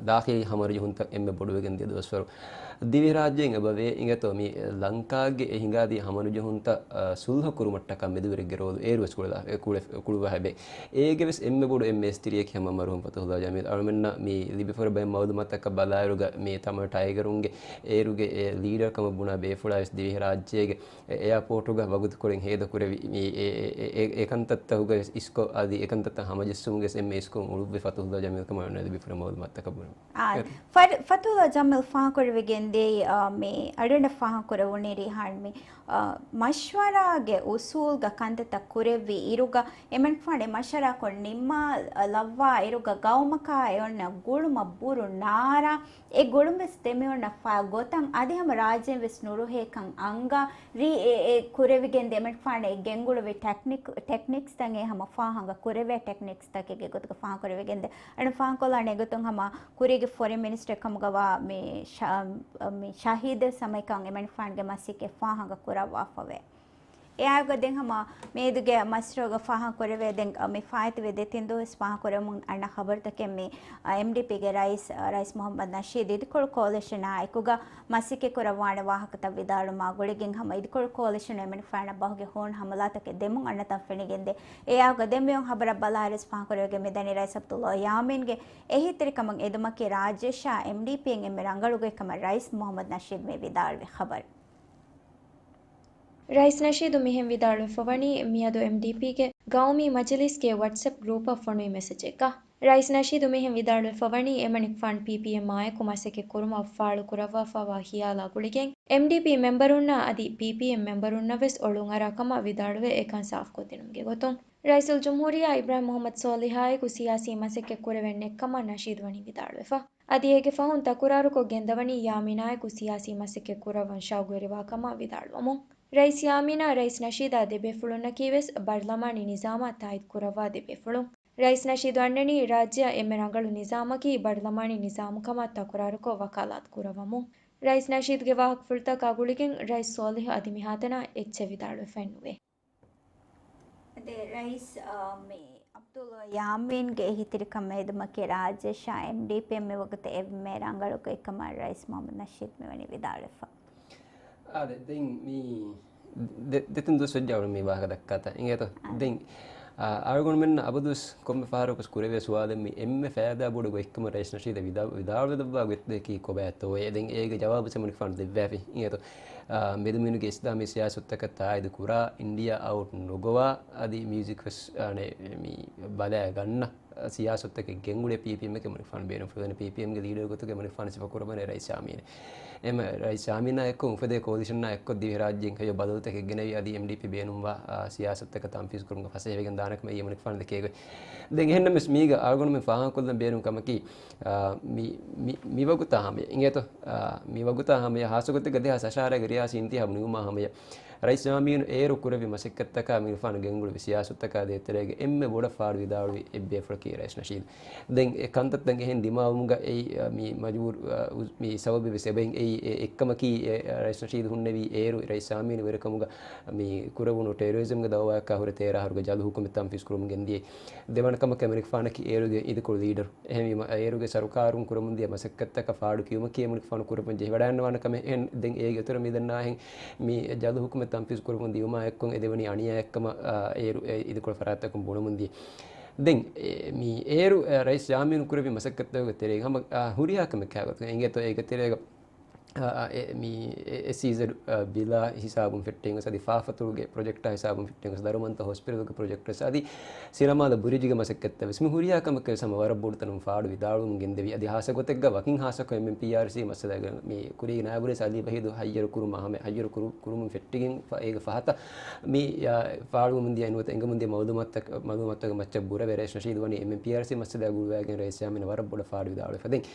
ދާޚިލީ ހަމަނުޖެހުންތައް އެންމެ ބޮޑުވެގެން ދިޔަ ދުވަސްވަރު ދިވެހިރާއްޖެއިން އެބަވޭ އިނގޭތޯ މި ލަންކާގެ އެ ހިނގާދިޔަ ހަމަނުޖެހުންތައް، އާ، ސުލްހަ ކުރުމަށްޓަކާ މެދުވެރިއެއްގެ ރޯލު އޭރުވެސް ކުޅު-، ކުޅު-، ކުޅުވާ އެބަ. އޭގެވެސް އެންމެ ބޮޑު އެންމެ އެސްތިރިއަކީ ހަމަ މަރުހޫމް ފަތުހުﷲ ޖަމީލް. އަޅުމެންނަށް މި ލިބިފައިވާ ބައެއް މައުލޫމާތަކަށް ބަލާއިރުގަ މި ތަމަ ޓައިގަރުންގެ އޭރުގެ އެ ލީޑަރ ކަމަށް ބުނާ ބޭފުޅާވެސް ދިވެހިރާއްޖޭގެ އެ އެއާޕޯޓުގަ ވަގުތުކޮޅެއް ހޭދަކުރެވި މި އެ، އެ، އެ، އެ ކަންތައްތަކުގަ އިސްކޮށް އަދި އެ ކަންތައްތައް ހަމަޖެއްސުމުގެ އެންމެ އިސްކޮށް އުޅުއްވި ފަތުހުﷲ ޖަމީލް ކަމަށް އަޅުގަނޑަށް ލިބިފައިވާ މައުލޫމާތުތަކަށް ބުނުން. އާ، އެ. ފަ-، ފަތުހުﷲ ޖަމީލް ފާހަގަކުރެވިގެން ދިޔައީ، އާ، މި އަޅުގަނޑަށް ފާހަގަކުރެވުނީ ރީހާން މި، އާ، މަޝްވަރާގެ އުސޫލްގަ ކަންތައްތައް ކުރެއްވި އިރުގަ އެމަނިކުފާނު މަޝްވަރާކޮށް ނިންމާލައްވާ އިރުގަ ގައުމަކާ އެ އޮންނަ ގުޅުމަށް ބުރު ނާރާ އެ ގުޅުން ވެސް ދެމިއޮންނަ ފަ-، ގޮތަށް އަދި ހަމަ ރާއްޖޭން ވެސް ނުރުހޭކަން އަންގާ ރީ އެ، އެ ކުރެވިގެން ދިޔަ އެމަނިކުފާނު އެ ގެންގުޅުވި ޓެކްނިކް، ޓެކްނިކްސްތައް އެ ހަމަ ފާހަގަ ކުރެވޭ ޓެކްނިކްސްތަކެއްގެ ގޮތުގަ ފާހަގަކުރެވިގެން ދިޔަ. އަޅުގަނޑު ފާހަގަކޮށްލާނެ އެގޮތުން ހަމަ ކުރީގެ ފޮރިން މިނިސްޓަރ ކަމުގަވާ މި ޝަ-، މި ޝަހީދު ސަމައިކަން އެމަނިކުފާނުގެ މަސައްކަތް ފާހަގަ ކުރައްވާފަވޭ. އެއާއެކުގަ ދެން ހަމަ މިއަދުގެ މަސްރޯގަ ފާހަގަ ކުރެވޭ ދެން މި ފާއިތުވި ދެތިން ދުވަސް ފާހަގަ ކުރަމުން އަންނަ ޚަބަރުތަކެއް މި، އާ، އެމްޑީޕީގެ ރައީސް، އާ، ރައީސް މުހައްމަދު ނަޝީދު އިދިކޮޅު ކޯލިޝަނާ އެކުގަ މަސައްކަތް ކުރައްވާނެ ވާހަކަތައް ވިދާޅުމާ ގުޅިގެން ހަމަ އިދިކޮޅު ކޯލިޝަނު އެމަނިކުފާނަށް ބަހުގެ ހޫނު ހަމަލާތަކެއް ދެމުން އަންނަތަން ފެނިގެންދޭ. އެއާއެކުގަ ދެން މިއޮން ޚަބަރަށް ބަލާއިރުވެސް ފާހަގަކުރެވިގެން މިދަނީ ރައީސް ޢަބްދުﷲ ޔާމީންގެ އެހީތެރިކަމަށް އެދުމަކީ ރާއްޖޭ ޝާ އެމްޑީޕީއިން އެންމެ ރަނގަޅު ގޮތްކަމަށް ރައީސް މުހައްމަދު ނަޝީދު މި ވިދާޅުވި ޚަބަރު. ރައީސް ނަޝީދު މިހެން ވިދާޅުވެފަވަނީ، މިއަދު އެމްޑީޕީގެ ގައުމީ މަޖިލީސްގެ ވަޓްސްއެޕް ގްރޫޕަށް ފޮނުވި މެސެޖެއްގަ. ރައީސް ނަޝީދު މިހެން ވިދާޅުވެފަވަނީ، އެމަނިކުފާނު ޕީޕީއެމްއާއެކު މަސައްކަތް ކުރުމަށް ފާޅު ކުރައްވާފައިވާ ހިޔާލާ ގުޅިގެން، އެމްޑީޕީ މެމްބަރުންނާ އަދި ޕީޕީއެމް މެމްބަރުންނަށް ވެސް އޮޅުންއަރާ ކަމަށް ވިދާޅުވެ، އެކަން ސާފުކޮށްދިނުމުގެ ގޮތުން، ރައީސުލްޖުމްހޫރިއްޔާ އިބްރާހިމް މުހައްމަދު ސޯލިހާއެކު ސިޔާސީ މަސައްކަތް ކުރެވެން ނެތްކަމަށް ނަޝީދު ވަނީ ވިދާޅުވެފަ. އަދި އޭގެ ފަހުން ތަކުރާރުކޮށް ގެންދަވަނީ ޔާމީނާއެކު ސިޔާސީ މަސައްކަތް ކުރައްވަން ޝައުގުވެރިވާ ކަމަށް ވިދާޅުވަމުން، ރައީސް ޔާމީނާ ރައީސް ނަޝީދާ ދެބޭފުޅުންނަކީވެސް ބަރްލަމާނީ ނިޒާމާ ތާއީދު ކުރައްވާ ދެބޭފުޅުން. ރައީސް ނަޝީދު އަންނަނީ ރާއްޖެއަށް އެންމެ ރަނގަޅު ނިޒާމަކީ ބަރްލަމާނީ ނިޒާމު ކަމަށް ތަކުރާރުކޮށް ވަކާލާތު ކުރައްވަމުން. ރައީސް ނަޝީދުގެ ވާހަކަފުޅުތަކާ ގުޅިގެން ރައީސް ސޯލިހު އަދި މިހާތަނަށް އެއްޗެއް ވިދާޅުވެފައެއް ނުވޭ. އަދި ރައީސް، އާ، މި ޢަބްދުﷲ ޔާމީންގެ އެހީތެރިކަމަށް އެދުމަކީ ރާއްޖޭ ޝާ އެމްޑީޕީއަށް މިވަގުތު އެންމެ ރަނގަޅު ގޮތްކަމަށް ރައީސް މުހައްމަދު ނަޝީދު މިވަނީ ވިދާޅުވެފަ. އާދެ، ދެން މި ދެ-، ދެތިން ދުވަސް ވެއްޖެ އަޅުގަނޑު މި ވާހަކަ ދައްކާތާ. އިނގޭތޯ؟ އާ. ދެން، އާ، އަޅުގަނޑުމެންނަށް އަބަދުވެސް ކޮންމެ ފަހަރަކުވެސް ކުރެވޭ ސުވާލެއް މި އެންމެ ފައިދާ ބޮޑު ގޮތްކަމަށް ރައީސް ނަޝީދަށް ވިދާ-، ވިދާޅުވެދެއްވާ ގޮތް ދެއްކީ ކޮބާތޯއޭ؟ ދެން އޭގެ ޖަވާބު އެމަނިކުފާނު ދެއްވާފި. އިނގޭތޯ؟ އާ، މެދުމިނުގެ އިސްލާމީ ސިޔާސަތުތަކަށް ތާއީދު ކުރާ، އިންޑިއާ އައުޓް ނުގޮވާ، އަދި މިއުޒިކް ވެސް، އާނެ، މި ބަލާ ގަންނަ ސިޔާސަތުތަކެއް ގެންގުޅޭ ޕީޕީއެމްއަކީ އެމަނިކުފާނު ބޭނުންފުޅުވަނީ. ޕީޕީއެމްގެ ލީޑަރ ގޮތުގަ އެމަނިކުފާނު ސިފަކުރައްވަނީ ރައީސް ޔާމީނެއް. އެމަ-، ރައީސް ޔާމީނާ އެއްކޮށް އުފެދޭ ކޯލިޝަންއާ އެއްކޮށް ދިވެހިރާއްޖެއިން ކަޔޮ ބަދަލުތަކެއް ގެނެވި އަދި އެމްޑީޕީ ބޭނުންވާ، އާ، ސިޔާސަތުތަކަށް ތަންފީޒު ކުރުމުގަ ފަސޭހަވެގެން ދާނެ ކަމަށް އެމަނިކުފާނު ދެކޭ ގޮތް. ދެން އެހެންނަމަވެސް މީގަ އަޅުގަނޑުމެން ފާހަގަކޮށްލަން ބޭނުން ކަމަކީ، އާ، މި، މި، މިވަގުތާ ހަމަޔަށް އިނގޭތޯ؟ އާ، މިވަގުތާ ހަމަޔަށް ހާއްސަގޮތެއްގަ ދެހާސް އަށާރަގެ ރިޔާސީ އިންތިހާބު ނިމުމާ ހަމަޔަށް ރައީސް ޔާމީނު އޭރު ކުރެއްވި މަސައްކަތްތަކާ މި މިފާނު ގެންގުޅުވި ސިޔާސަތުތަކާ ދޭތެރޭގަ އެންމެ ބޮޑަށް ފާޑު ވިދާޅުވި އެއްބޭފުޅަކީ ރައީސް ނަޝީދު. ދެން އެ ކަންތައްތައް އެހެން ދިމާވުމުގަ އެއީ، އަ، މި މަޖުބޫރު، އަ، އު-، މި ސަބަބެއް ވެސް އެބައިން އެއީ، އެ އެއްކަމަކީ، އެ، އަ، ރައީސް ނަޝީދު ހުންނެވީ އޭރު ރައީސް ޔާމީނު ވެރިކަމުގަ މި ކުރެވުނު ޓެރަރިޒަމްގެ ދައުވާއަކާ ހުރެ ތޭރަ އަހަރުގެ ޖަލު ހުކުމެއް ތަންފީޒު ކުރަމުން ގެންދިޔައީ. ދެވަނަ ކަމަކަށް އެމަނިކުފާނަކީ އޭރުގެ އިދިކޮޅު ލީޑަރު. އެހެންވީމަ، އޭރުގެ ސަރުކާރުން ކުރަމުން ދިޔަ މަސައްކަތްތަކަށް ފާޑު ކިޔުމަކީ އެމަނިކުފާނު ކުރައްވަން ޖެހިވަޑައިގަންނަވާނެ ކަމެއް. އެހެން ދެން އޭގެ އިތުރަށް މި ދަންނާހެން މި ޖަލު ހުކުމެ ތަންފީޒު ކުރަމުން ދިޔުމާ އެއްކޮށް އެ ދެވަނީ އަނިޔާއެއްކަމަށް، އާ، އޭރު އެ އިދިކޮޅު ފަރާތްތަކުން ބުނަމުން ދިޔަ. ދެން، އެ، މި އޭރު، އެ، ރައީސް ޔާމީނު ކުރެއްވި މަސައްކަތްތަކުގެ ތެރޭގަ ހަމަ، އާ، ހުރިހާ ކަމެއް ކާގޮތަކަށް އެނގޭތޯ އޭގެ ތެރޭގަ، އާ، އާ، އެ، މި އެ، އެސްއީޒެޑް، އާ، ބިލާ ހިސާބުން ފެއްޓެން ގޮސް އަދި ފާފަތުޅުގެ ޕްރޮޖެކްޓާ ހިސާބުން ފެއްޓެން ގޮސް ދަރުމަންތަ ހޮސްޕިޓަލުގެ ޕްރޮޖެކްޓް ވެސް އަދި ސިނަމާލަ ބުރިޖުގެ މަސައްކަތްތައް ވެސް މި ހުރިހާ ކަމަކަށް ވެސް ހަމަ ވަރަށް ބޮޑު ތަނުން ފާޑު ވިދާޅުވަމުން ގެންދެވި. އަދި ހާއްސަ ގޮތެއްގަ ވަކިން ހާއްސަކޮށް އެމްއެމްޕީއާރްސީ މައްސަލައިގަ މި ކުރީގެ ނާއިބު ރައީސް އަލީ ވަހީދު ހައްޔަރު ކުރުމާ ހަމަ ހައްޔަރު ކުރު-، ކުރުމުން ފެއްޓިގެން ފަ-، އޭގެ ފަހަތަށް މި، އާ، ފާޑުވަމުން ދިޔަ އެންމެ އެނގަމުން ދިޔަ މައުލޫމާތުތައް-، މައުލޫމާތުގެ މައްޗަށް ބުރަވެ ރައީސް ނަޝީދު ވަނީ އެމްއެމްޕީއާރްސީ މައްސަލައިގަ ގުޅުވައިގެން ރައީސް ޔާމީނަށް ވަރަށް ބޮޑަށް ފާޑު ވިދާޅުވެފަ. ދެން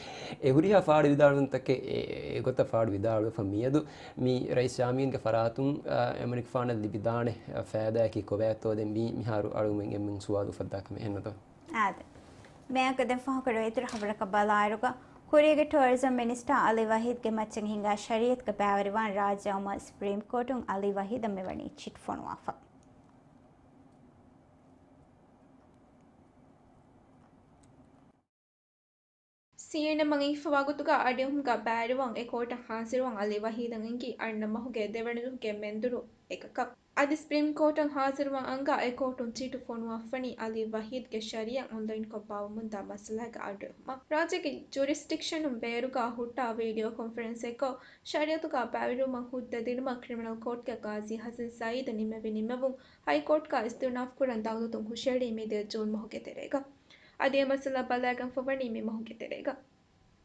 އެ ހުރިހާ ފާޑު ވިދާޅުވުންތަކެއް އެ، އެ، އެގޮތަށް ފާޑު ވިދާޅުވެފަ މިއަދު މި ރައީސް ޔާމީންގެ ފަރާތުން، އާ، އެމަނިކުފާނަށް ލިބިދާނެ، އާ، ފައިދާއަކީ ކޮބާތޯ؟ ދެން މި މިހާރު އަޅުގަނޑުމެން އެންމެން ސުވާލު އުފައްދާ ކަމެއް އެހެންނުތޯ؟ އާދެ. މިއަދު ދެން ފަހުކޮށް އިތުރު ޚަބަރަކަށް ބަލާއިރުގަ، ކުރީގެ ޓޫރިޒަމް މިނިސްޓާ އަލީ ވަހީދްގެ މައްޗަށް ހިނގާ ޝަރީއަތުގަ ބައިވެރިވާން ރާއްޖެ އައުމަށް ސުޕްރީމް ކޯޓުން އަލީ ވަހީދަށް މިވަނީ ޗިޓް ފޮނުވާފަ. ސީއެންއެމް އަށް އިންފުވާ ގޮތުގަ އަޑުއެހުމުގަ ބައިވެރިވާން އެ ކޯޓަށް ހާޒިރުވާން އަލީ ވަހީދަށް އެންގި އަންނަ މަހުގެ ދެވަނަ ދުވަހުގެ މެންދުރު އެކަކަށް. އަދި ސްޕްރީމް ކޯޓަށް ހާޒިރުވާން އަންގާ އެ ކޯޓުން ޗިޓު ފޮނުވާފަނީ އަލީ ވަހީދްގެ ޝަރީއަތް އޮންލައިންކޮށް ބާއްވަމުންދާ މައްސަލައިގެ އަޑުއެހުމަށް. ރާއްޖޭގެ ޖުރިސްޑިކްޝަނުން ބޭރުގަ ހުއްޓާ ވީޑިއޯ ކޮންފަރެންސެއްކޮށް، ޝަރީއަތުގަ ބައިވެރިވުމަށް ހުއްދަ ދިނުމަށް ކްރިމިނަލް ކޯޓްގެ ގާޒީ ހަސަން ސައީދު ނިމެވި ނިމެވުން ހައިކޯޓްގަ އިސްތިއުނާފް ކުރަން ދައުލަތުން ހުށައެޅީ މިދިޔަ ޖޫން މަހުގެ ތެރޭގަ. އަދި އެ މައްސަލަ ބަލައިގެންފަވަނީ މި މަހުގެ ތެރޭގަ.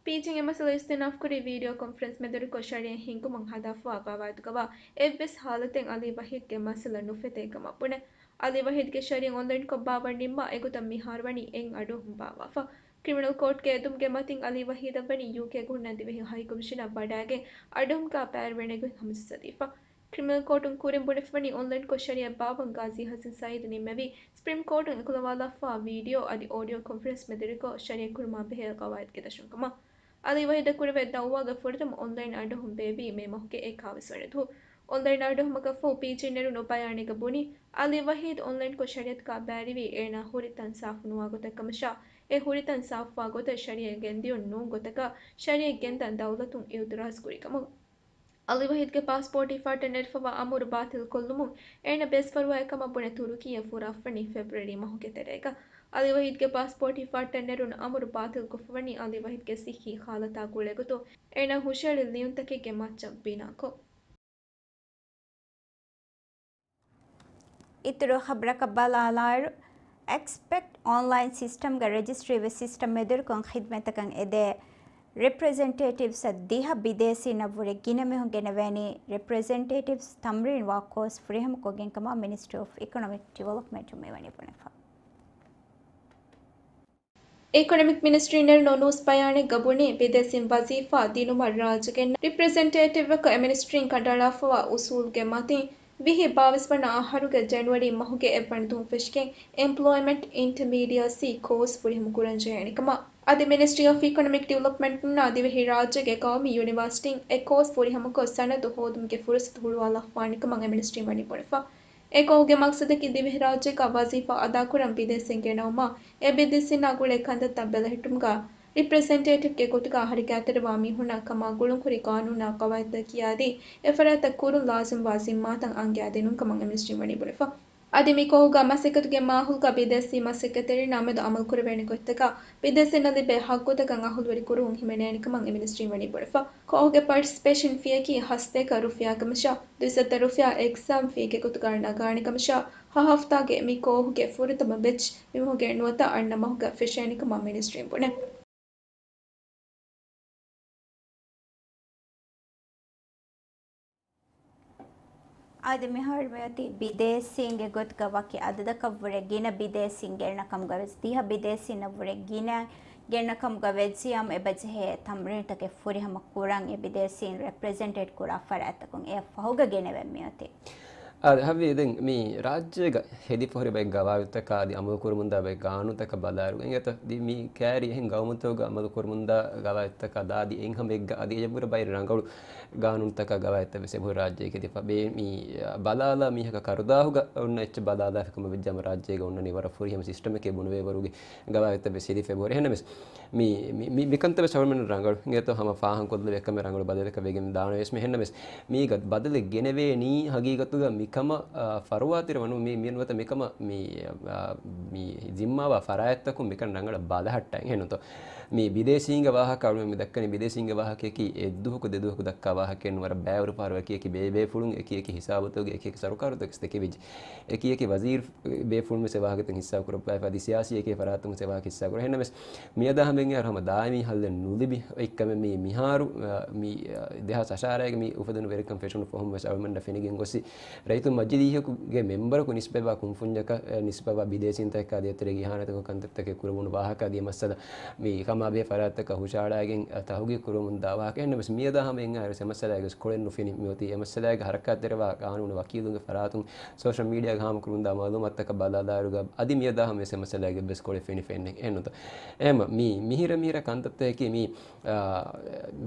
ޕީޖީން އެ މައްސަލަ އިސްތިއުނާފްކުރީ ވީޑިއޯ ކޮންފަރެންސް މެދުވެރިކޮށް ޝަރީއަތް ހިންގުމަށް ހަދާފަވާ ގަވާއިދުގަވާ އެއްވެސް ހާލަތެއް އަލީ ވަހީދްގެ މައްސަލަ ނުފެތޭ ކަމަށް ބުނެ. އަލީ ވަހީދްގެ ޝަރީއަތް އޮންލައިންކޮށް ބާއްވަން ނިންމާ އެގޮތަށް މިހާރު ވަނީ އެއް އަޑުއެހުން ބާއްވާފަ. ކްރިމިނަލް ކޯޓްގެ އެދުމުގެ މަތިން އަލީ ވަހީދަށް ވަނީ ޔޫކޭގަ ހުންނަ ދިވެހި ހައިކޮމިޝަނަށް ވަޑައިގެން އަޑުއެހުމުގަ ބައިވެރިވެނެގޮތް ހަމަޖައްސަދީފަ. ކްރިމިނަލް ކޯޓުން ކުރިން ބުނެފަވަނީ އޮންލައިންކޮށް ޝަރީއަތް ބާއްވަން ގާޒީ ހަސަން ސައީދު ނިންމެވީ، ސްޕްރީމް ކޯޓުން އެކުލަވާލާފަވާ ވީޑިއޯ އަދި އޯޑިއޯ ކޮންފަރެންސް މެދުވެރިކޮށް ޝަރީއަތް ކުރުމާ ބެހޭ ގަވާއިދުގެ ދަށުން ކަމަށް. އަލީ ވަހީދަށް ކުރެވޭ ދައުވާގެ ފުރަތަމަ އޮންލައިން އަޑުއެހުން ބޭއްވީ މޭ މަހުގެ އެކާވީސް ވަނަ ދުވަހު. އޮންލައިން އަޑުއެހުމަކަށްފަހު ޕީޖީ ނެރުނު ބަޔާނެއްގަ ބުނީ، އަލީ ވަހީދު އޮންލައިންކޮށް ޝަރީއަތުގަ ބައިވެރިވީ އޭނާ ހުރި ތަން ސާފުނުވާ ގޮތަށް ކަމަށާ، އެ ހުރި ތަން ސާފުވާ ގޮތަށް ޝަރީއަތް ގެންދިޔުން ނޫން ގޮތަކަށް ޝަރީއަތް ގެންދަން ދައުލަތުން އިއުތިރާޒު ކުރި ކަމަށް. އަލީ ވަހީދްގެ ޕާސްޕޯޓް ހިފާ ޓަންނަރު ހިފަވާ އަމުރު ބާތިލްކޮށްލުމުން އޭނަ ބޭސްފަރުވާއެއް ކަމަށް ބުނެ ތުރުކީއަށް ފުރާފަނީ ފެބްރުއަރީ މަހުގެ ތެރޭގަ. އަލީ ވަހީދްގެ ޕާސްޕޯޓް ހިފާ ޓަންނަރުން އަމުރު ބާތިލްކޮށްފަވަނީ އަލީ ވަހީދްގެ ސިއްހީ ހާލަތާ ގުޅޭގޮތުން އޭނާ ހުށައެޅި ލިޔުންތަކެއްގެ މައްޗަށް ބިނާކޮށް. އިތުރު ޚަބަރަކަށް ބަލާލާއިރު، އެކްސްޕެކްޓް އޮންލައިން ސިސްޓަމްގަ ރެޖިސްޓްރީވެ ސިސްޓަމް މެދުވެރިކޮށް ޚިދްމަތަކަށް އެދޭ ރެޕްރެޒެންޓޭޓިވްސްއަށް ދިހަ ބިދޭސީންނަށްވުރެ ގިނަ މީހުން ގެނެވޭނީ ރެޕްރެޒެންޓޭޓިވްސް ތަމްރީން ވާ ކޯސް ފުރިހަމަކޮށްގެން ކަމަށް މިނިސްޓްރީ އޮފް އިކޮނޮމިކް ޑިވެލޮޕްމަންޓުން މިވަނީ ބުނެފަ. އިކޮނޮމިކް މިނިސްޓްރީ ނެރުނު ނޫސް ބަޔާނެއްގަ ބުނީ، ބިދޭސީން ވަޒީފާ ދިނުމަށް ރާއްޖޭގެ ރެޕްރެޒެންޓޭޓިވްއަކަށް އެމިނިސްޓްރީން ކަނޑައަޅާފަވާ އުސޫލުގެ މަތިން ވިހި ބާވީސް ވަނަ އަހަރުގެ ޖެނުއަރީ މަހުގެ އެއްވަނަ ދުވަހުން ފެށިގެން އެމްޕްލޯއިމެންޓް އިންޓަމީޑިއަސީ ކޯސް ފުރިހަމަ ކުރަން ޖެހޭނެ ކަމަށް. އަދި މިނިސްޓްރީ އޮފް އިކޮނޮމިކް ޑިވެލޮޕްމަންޓުންނާ ދިވެހި ރާއްޖޭގެ ގައުމީ ޔުނިވާސިޓީން އެ ކޯސް ފުރިހަމަކޮށް ސަނަދު ހޯދުމުގެ ފުރުސަތު ހުޅުވާލާފަވާނެ ކަމަށް އެމިނިސްޓްރީން ވަނީ ބުނެފަ. އެ ކޯހުގެ މަގްސަދަކީ ދިވެހިރާއްޖޭގަ ވަޒީފާ އަދާކުރަން ބިދޭސީން ގެނައުމާ، އެ ބިދޭސީންނާ ގުޅޭ ކަންތައްތައް ބެލެހެއްޓުމުގަ ރިޕްރެޒެންޓޭޓިވްގެ ގޮތުގަ ހަރަކާތްތެރިވާ މީހުންނާ ކަމާ ގުޅުންހުރި ގާނޫނާ ޤަވާއިދުތައް ކިޔާދީ، އެފަރާތަށް ކުރުން ލާޒިމްވާ ޒިންމާތައް އަންގައިދިނުން ކަމަށް އެމްނެސްޓީން ވަނީ ބުނެފަ. އަދި މި ކޯހުގަ މަސައްކަތުގެ މާހައުލުގަ ބިދޭސީ މަސައްކަތްތެރިންނާ މެދު އަމަލުކުރެވޭނެ ގޮތްތަކަށް ބިދޭސީންނަށް ލިބޭ ހައްގުތަކަށް އަހުލުވެރި ކުރުވުން ހިމެނޭނެ ކަމަށް އެމްނެސްޓީން ވަނީ ބުނެފަ. ކޯހުގެ ޕާޓިސިޕޭޝަން ފީއަކީ ހަސަތޭކަ ރުފިޔާ ކަމަށާ، ދުއިސައްތަ ރުފިޔާ އެގްޒާމް ފީގެ ގޮތުގަ ނަގާނެ ކަމަށާ، ހަ ހަފްތާގެ މި ކޯހުގެ ފުރަތަމަ ބެޗް މި މަހުގެ ނުވަތަ އަންނަ މަހުގަ ފެށޭނެ ކަމަށް މިނިސްޓްރީން ބުނެ. އަދި މިހާރު މިއޮތީ ބިދޭސީންގެ ގޮތުގަ ވަކި އަދަދަކަށްވުރެ ގިނަ ބިދޭސީން ގެންނަ ކަމުގަ ވެސް ދިހަ ބިދޭސީންނަށްވުރެ ގިނަ ގެންނަ ކަމުގަ ވެއްޖިޔާމު އެބަޖެހޭ ތަމްރީނުތަކެއް ފުރިހަމަ ކުރަން އެ ބިދޭސީން ރެޕްރެޒެންޓޭޓް ކުރާ ފަރާތްތަކުން އެއަށް ފަހުގަ ގެނެވެން މިއޮތީ. އާދެ، ހަވީ ދެން މި ރާއްޖޭގަ ހެދިފަހުރި ބައެއް ގަވާއިދުތަކާ އަދި އަމަލުކުރަމުންދާ ބައެއް ގާނޫނުތަކަށް ބަލާއިރު، އެނގޭތަ؟ ދި-، މި ކައިރި އެހެން ގައުމުތަކުގަ އަމަލުކުރަމުންދާ ގަވާއިދުތަކާ ދާދި އެއްހަމަ އެއްގަ އަދި އެޔަށްވުރެ ބައި ރަނގަޅު ގާނޫނުތަކާ ގަވާއިދުތައް ވެސް އެބަހުރި ރާއްޖޭގަ ހެދިފަ. ބޭ-، މި ބަލާލާ މީހަކަށް ކަރުދާހުގަ އޮންނަ އެއްޗެއް ބަލާލާފި ކަމަށް ވެއްޖާމަ ރާއްޖޭގަ އޮންނަނީ ވަރަށް ފުރިހަމަ ސިސްޓަމެކޭ ބުނެވޭ ވަރުގެ ގަވާއިދުތައް ވެސް ހެދިފަ އެބަހުރި. އެހެންނަމަވެސް މި، މި، މި، މިކަންތައް ވެސް އަޅުމެން ރަނގަޅު. އިނގޭތޯ ހަމަ ފާހަގަކޮށްލެވޭ ކަމެއް ރަނގަޅު ބަދަލަކަށް ވެގެން ދާނަވެސް މި އެހެންނަމެސް. މީގަ ބަދަލެއް ގެނެވޭނީ ހަގީގަތުގަ މިކަމަށް، އާ، ފަރުވާތެރި ވަނު މި، މި ނުވަތަ މިކަމަށް މި، އާ، މި ޒިންމާވާ ފަރާތްތަކުން މިކަން ރަނގަޅަށް ބަލަހައްޓައި އެހެންނުތޯ. މި ބިދޭސީންގެ ވާހަކަ އަޅުމެން މި ދައްކަނީ ބިދޭސީންގެ ވާހަކަޔަކީ އެއްދުވަހަކު ދެދުވަހަކު ދައްކާ ވާހަކައެއް ނޫން. ވަރަށް ބައިވަރު ފަހަރު އެކި އެކި ބޭބޭފުޅުން އެކި އެކި ހިސާބުތަކުގެ އެކި އެކި ސަރުކާރުތަކެސް ދެކެވިއްޖެ. އެކި އެކި ވަޒީރު ބޭފުޅުން ވެސް އެ ވާހަކަތައް ހިއްސާ ކުރައްވާފަ އަދި ސިޔާސީ އެކި ފަރާތުން ވެސް އެ ވާހަކަ ހިއްސާ ކުރައްވާ. އެހެންނަމެސް މިއަދާ ހަމަ އެއް އަހަރު ހަމަ ދާއިމީ ހައްލެއް ނުލިބި އޮތްކަމެއް މި މިހާރު، އަ، މި، އަ، ދެހާސް އަށާރައިގެ މި އުފެދުނު ވެރިކަން ފެށުނު ފަހުން ވެސް އަޅުމެންނަށް ފެނިގެން ގޮސް ރައްޔިތުން މަޖިލީހަކުގެ މެމްބަރަކު ނިސްބަތްވާ ކުންފުންޏަކަށް، އަ، ނިސްބަތްވާ ބިދޭސީންތަކާ ދޭތެރޭގެ އިހާނެތަކު ކަންތައްތަކެއް ކުރެވުނު ވާހަކަ އަދި އެ މައްސަލަ މި ކަމާބެހޭ ފަރާތްތަކަށް ހުށައަޅާގެން، އަ، ތަހުގީގު ކުރަމުންދާ ވާހަކަ. އެހެންނަމަވެސް މިއަދާ ހަމަ އެއް އަހަރު އެ މައްސަލާގެ ކޮޅެއް ނުފެނި މިއޮތީ. އެ މައްސަލާގެ ހަރަކާތްތެރިވާ ގާނޫނު ވަކީލުންގެ ފަރާތުން ސޯޝަލް މީޑިއާގަ ހާމަކުރަމުންދާ މައުލޫމާތުތަކަށް ބަލާލާއިރުގަ އަދި މިއަދާ ހަމަ އެ މައްސަލާގެ އެއްވެސް ކޮޅެއް ފެންނެ އެހެންނުތަ؟ އެހެންމަ މި މިހިރަ މިހިރަ ކަންތައްތަކަކީ މި، އާ،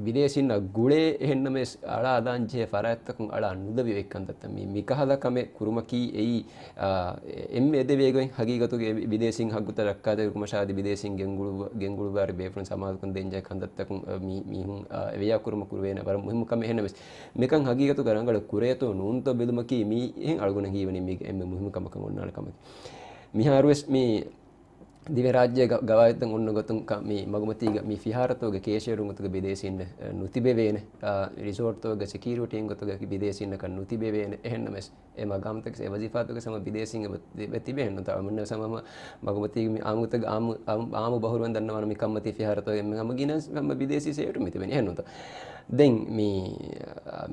ބިދޭސީންނަށް ގުޅޭ އެހެންނަމަވެސް އަޅާ ދާން ޖެހޭ ފަރާތްތަކުން އަޅާ ނުލެވި އޮތް ކަންތައްތައް. މި މިކަހަލަ ކަމެއް ކުރުމަކީ އެއީ، އާ، އެންމެ އެދެވޭ ގޮތް ހަގީގަތުގެ ބިދޭސީން ހައްގުތައް ރައްކާތެރިކުރުމަށާ އަދި ބިދޭސީން ގެންގުޅު-، ގެންގުޅުއްވާއިރު ބޭފުޅުން ސަމާލުކަން ދޭންޖެހޭ ކަންތައްތަކުން، އަ، މި-، މީހުން، އަ، އެވެޔާ ކުރުމަށް ކުރެވޭނެ ވަރަށް މުހިއްމު ކަމެއް. އެހެންނަމަވެސް މިކަން ހަގީގަތުގަ ރަނގަޅަށް ކުރޭތޯ ނޫންތޯ ބެލުމަކީ މީ އެހެން އަޅުގަނޑަށް ހީވަނީ މީގެ އެންމެ މުހިއްމު ކަމަކަށް އޮންނާނެ ކަމަކީ. މިހާރުވެސް މި ދިވެހިރާއްޖޭގަ ގަވާއިދުތައް އޮންނަ ގޮތުން ކަ-، މި މަގުމަތީގަ މި ފިހާރަތަކުގެ ކޭޝިއަރުން ގޮތުގަ ބިދޭސީންނެއް، އަ، ނުތިބެވޭނެ. އާ، ރިސޯޓްތަކުގެ ސެކިއުރިޓީން ގޮތުގަ ބިދޭސީންނަކަށް ނުތިބެވޭނެ. އެހެންނަމަވެސް އެ މަގާމްތަކެސް އެ ވަޒީފާތަކެސް ހަމަ ބިދޭސީން އެބަ ތި-، އެބަ ތިބެ އެހެންނުތަ؟ އަޅުމެންނަށް ހަމަ މަގުމަތީގެ މި އާއްމު ގޮތަށް އާއްމު، އާއްމު، އާއްމު ބަހުރުވަން ދަންނަވާނަ މި ކަންމަތީ ފިހާރަތަކުގެ އެންމެ ހަމަ ގިނަ ހަމަ ބިދޭސީ ސެކިއުރިޓީ މި ތިބެނީ އެހެންނުތަ؟ ދެން މި،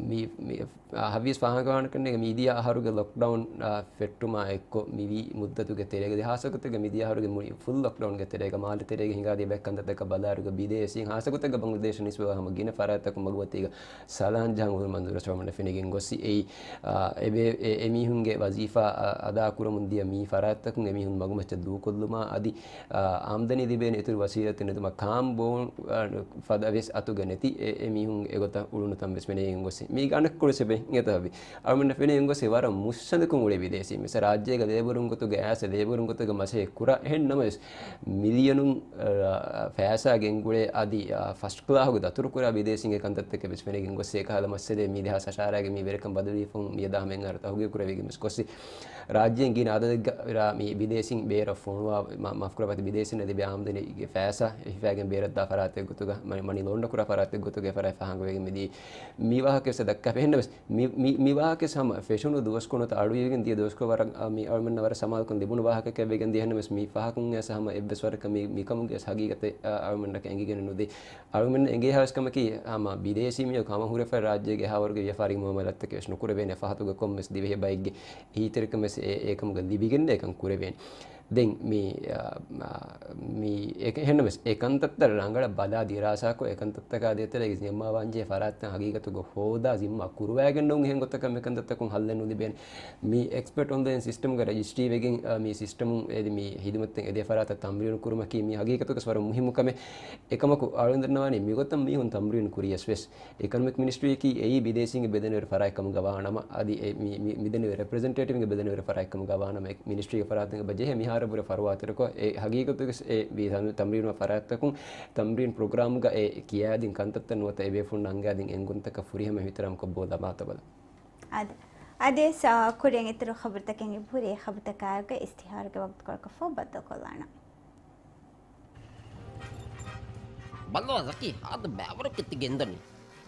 މި، މި، އާ، ހަވީސް ފާހަގަވާނެ ކަންނޭނގެ މިދިޔަ އަހަރުގެ ލޮކްޑައުން، އާ، ފެއްޓުމާ އެއްކޮށް މިވީ މުއްދަތުގެ ތެރޭގަ ދެހާސް ވަގުތުގެ މިދިޔަ އަހަރުގެ މުޅި ފުލް ލޮކްޑައުންގެ ތެރޭގަ މާލެ ތެރޭގަ ހިނގާދިޔަ ބައެއް ކަންތައްތަކަށް ބަލާއިރުގަ ބިދޭސީން ހާއްސަ ގޮތެއްގަ ބަނގްލަދޭޝަށް ނިސްބަތްވާ ހަމަ ގިނަ ފަރާތްތަކުން މަގުމަތީގަ ސަލާން ޖަހަން ހުރި މަންޒަރު އަޅުމެންނަށް ފެނިގެން ގޮސް އެއީ، އާ، އެ، އެ، އެ މީހުންގެ ވަޒީފާ، އާ، އަދާ ކުރަމުން ދިޔަ މި ފަރާތްތަކުން އެ މީހުން މަގުމައްޗަށް ދޫކޮށްލުމާ އަދި، އާ، އާމްދަނީ ލިބޭނެ އިތުރު ވަސީލަތެއް ނެތުމަށް ކާން ބޯން، އާ، ފަދަ ވެސް އަތުގަ ނެތި އެ، އެ މީހުން އެގޮތަށް އުޅުނު ތަން ވެސް ފެނިގެން ގޮސް މީގެ އަނެއްކޮޅު ސެބެ އެތަ ހަވީ. އަޅުމެންނަށް ފެނިގެން ގޮސް ވަރަށް މުއްސަނދަކޮށް އުޅޭ ބިދޭސީން މިސް ރާއްޖޭގަ ލޭބަރުން ގޮތުގަ އައިސް ލޭބަރުން ގޮތުގަ މަސައްކަތް ކުރާ. އެހެންނަމަވެސް މިލިޔަނުން، އާ، ފައިސާ ގެންގުޅޭ އަދި، އާ، ފަސްޓް ކްލާހުގެ ދަތުރު ކުރާ ބިދޭސީންގެ ކަންތައްތަކެއް ވެސް ފެނިގެން ގޮސް އެކަހަލަ މައްސަލައެއް މި ދެހާސް އަށާރައިގެ މި ވެރިކަން ބަދަލުވީ ފަހުން މިއަދާ ހަމަ އެއް އަހަރު ތަހުގީގު ކުރެވިގެން ވެސް ގޮސް ރާއްޖޭން ގިނަ އަދަދެއްގަ މި ބިދޭސީން ބޭރަށް ފޮނުވާ، މަ-، މާފުކުރައްވާތި ބިދޭސީންނަށް ލިބޭ އާމްދަނީގެ ފައިސާ ހިފައިގެން ބޭރަށްދާ ފަރާތެއް ގޮތުގަ މަ-، މަނީ ލޯންޑަރ ކުރާ ފަރާތެއް ގޮތުގަ އެފަރާތް ފާހަގަވެގެން މިދީ. މި ވާހަކަ ވެސް ދައްކާފަ. އެހެންނަމަވެސް މި، މި، މި ވާހަކަ ވެސް ހަމަ ފެށުނު ދުވަސް ކޮންތަ އަޑުއިވިގެން ދިޔަ ދުވަސްކޮޅު ވަރަށް، އާ، މި އަޅުމެންނަށް ވަރަށް ސަމާލުކަން ލިބުނު ވާހަކައެއް ވެގެން ދިޔަ. އެހެންނަމަވެސް މި ފަހަކުން ވެސް ހަމަ އެއްވެސް ވަރަކަށް މި، މިކަމުގެ ވެސް ހަގީގަތެއް، އާ، އަޅުމެންނަކަށް އެނގިގެން ނުދި. އަޅުމެން އެނގޭ ހާސް ކަމަކީ، ހަމަ ބިދޭސީ މީހަކު ހަމަ ހުރެފަ ރާއްޖޭގެ އެހާވަރުގެ ވިޔަފާރި މުއާމަލާތްތަކެއް ވެސް ނުކުރެވޭނެ ފަހަތުގަ ކޮންމެސް ދިވެހި ބައެއްގެ އެހީތެރިކަން ވެސް އެ، އެކަމުގަ ލިބިގެން އެކަން ކުރެވޭނެ. ދެން މި، އާ، މި އެ-، އެހެންނަމަވެސް އެ ކަންތައްތައް ރަނގަޅަށް ބަލާ ދިރާސާކޮށް އެ ކަންތައްތަކާ ދޭތެރޭގެ ޒިންމާވާންޖެހޭ ފަރާތްތައް ހަގީގަތުގަ ހޯދާ ޒިންމާ ކުރުވައިގެން ނޫން އެހެން ގޮތަކަށް މި ކަންތައްތަކުން ހައްލެއް ނުލިބޭނެ. މި އެކްސްޕަޓް އޮންލައިން ސިސްޓަމްގަ ރަޖިސްޓްރީ ވެގެން، އާ، މި ސިސްޓަމުން އެދި މި ހިދުމަތްތައް އެދޭ ފަރާތަށް ތަމްރީނު ކުރުމަކީ މި ހަގީގަތުގަސް ވަރަށް މުހިއްމު ކަމެއް. އެކަމަކު އަޅުގަނޑު ދަންނަވާނީ މިގޮތަށް މީހުން ތަމްރީނު ކުރިޔަސް ވެސް. އިކޮނޮމިކް މިނިސްޓްރީއަކީ އެއީ ބިދޭސީންގެ ބެލެނިވެރި ފަރާތް ކަމުގަ ވާނަމަ، އަދި އެ މި، މި، މި ދެންނެވި ރެޕްރެޒެންޓޭޓިވްގެ ބެލެނިވެރި ފަރާތް ކަމުގަ ވާނަމަ، އެ މިނިސްޓްރީގެ ފަރާތުން އެބަ ޖެހޭ މިހާރަށް ވުރެ ފަރުވާތެރިކޮށް، އެ ހަގީގަތުގެ އެ ވި ތަމް-، ތަމްރީނު ފަރާތްތަކުން ތަމްރީން ޕްރޮގްރާމްގަ އެ ކިޔާދިން ކަންތައްތައް ނުވަތަ އެ ބޭފުޅުން ނަންގާދިން އެންގުންތަކަށް ފުރިހަމަ އިޙްތިރާމްކޮށް ބޯލާ މާތަބަލަ. އާދެ، އާދެ، ސާ، ކުރިން އިތުރު ޚަބަރުތަކެއް އިބުރޭ ޚަބަރުތަކާއެކު އިސްތިހާރުގެ ވަގުތުކޮޅަކަށްފަހު ބައްދަލުކޮށްލާނަން. ބައްލަވާ ޒަކީ، ހާދަ ބައިވަރަކަށް ތި ގެންދަނީ.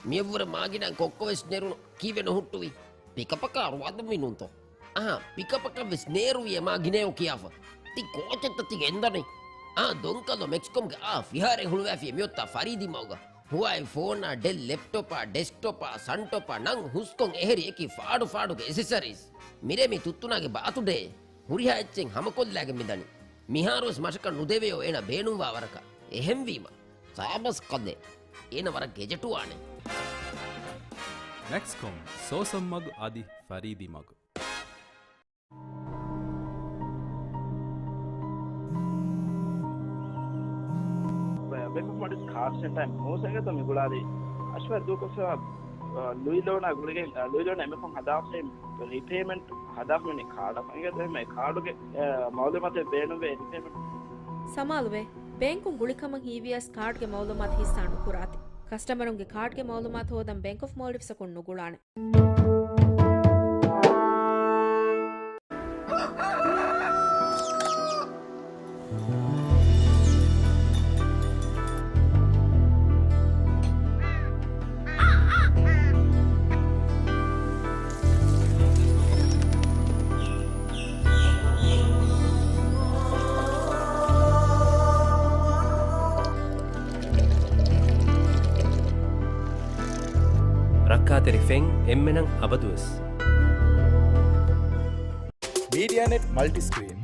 މިއަށްވުރެ މާގިނަ ކޮއްކޮވެސް ނެރުނު ކީއްވެ ނުހުއްޓުވީ؟ ޕިކަޕަކާ އަރުވާދަންވީ ނޫންތޯ؟ އަހާ، ޕިކަޕަކަށް ވެސް ނޭރުވި އެ މާގިނަޔޯ ކިޔާފަ. ތި ކޯޗެއްތަ ތި ގެންދަނީ؟ އާ، ދޮންކަލޯ މެކްސްކޮމްގެ އާ ފިހާރައެއް ހުޅުވައިފި މިއޮތާ ފަރީދީ މަގުގަ. ހުވާއި ފޯނާ، ޑެލް ލެޕްޓޮޕާ، ޑެސްކްޓޮޕާ، ސަންޓޮޕާ ނަން ހުސްކޮން އެހެރި އެކި ފާޑު ފާޑުގެ އެސެސަރީސް. މިރޭ މި ތުއްތުނާގެ ބާތުޑޭ. ހުރިހާ އެއްޗެއް ހަމަކޮށްލާގެން މިދަނީ. މިހާރުވެސް މަށަކަށް ނުދެވެޔޯ އޭނަ ބޭނުންވާ ވަރަކަށް. އެހެންވީމަ، ސާބަސް ކަލޭ. އޭނަ ވަރަށް ގެޖެޓުވާނެ. މެކްސްކޮމް، ސޯސަން މަގު އަދި ފަރީދީ މަގު. ބޭންކް އޮފް މޯލްޑިވްސް ކާޑް ސެންޓަރ މޫސް އެނގޭތޯ މި ގުޅާލީ. އަޝްވާ ދޫކޮށްފައިވާ، އަ، ލުއި ލޯނާ ގުޅިގެން، އަ، ލުއި ލޯނާ އެންމެ ކޮން ހަދާފައި ރީޕޭމަންޓް ހަދާފަ މި ކާޑަށް އެނގޭތޯ އެ ކާޑުގެ، އަ، މައުލޫމާތެއް ބޭނުންވޭ ރީޕޭމަންޓް. ސަމާލުވޭ، ބޭންކުން ގުޅިކަމަށް ހީވިޔަސް ކާޑްގެ މައުލޫމާތު ހިއްސާ ނުކުރާތި. ކަސްޓަމަރުންގެ ކާޑްގެ މައުލޫމާތު ހޯދަން ބޭންކް އޮފް މޯލްޑިވްސްއަކުން ނުގުޅާނެ. ރައްކާތެރި ފެން އެންމެނަށް އަބަދުވެސް. މީޑިއާނެޓް މަލްޓިސްކްރީން.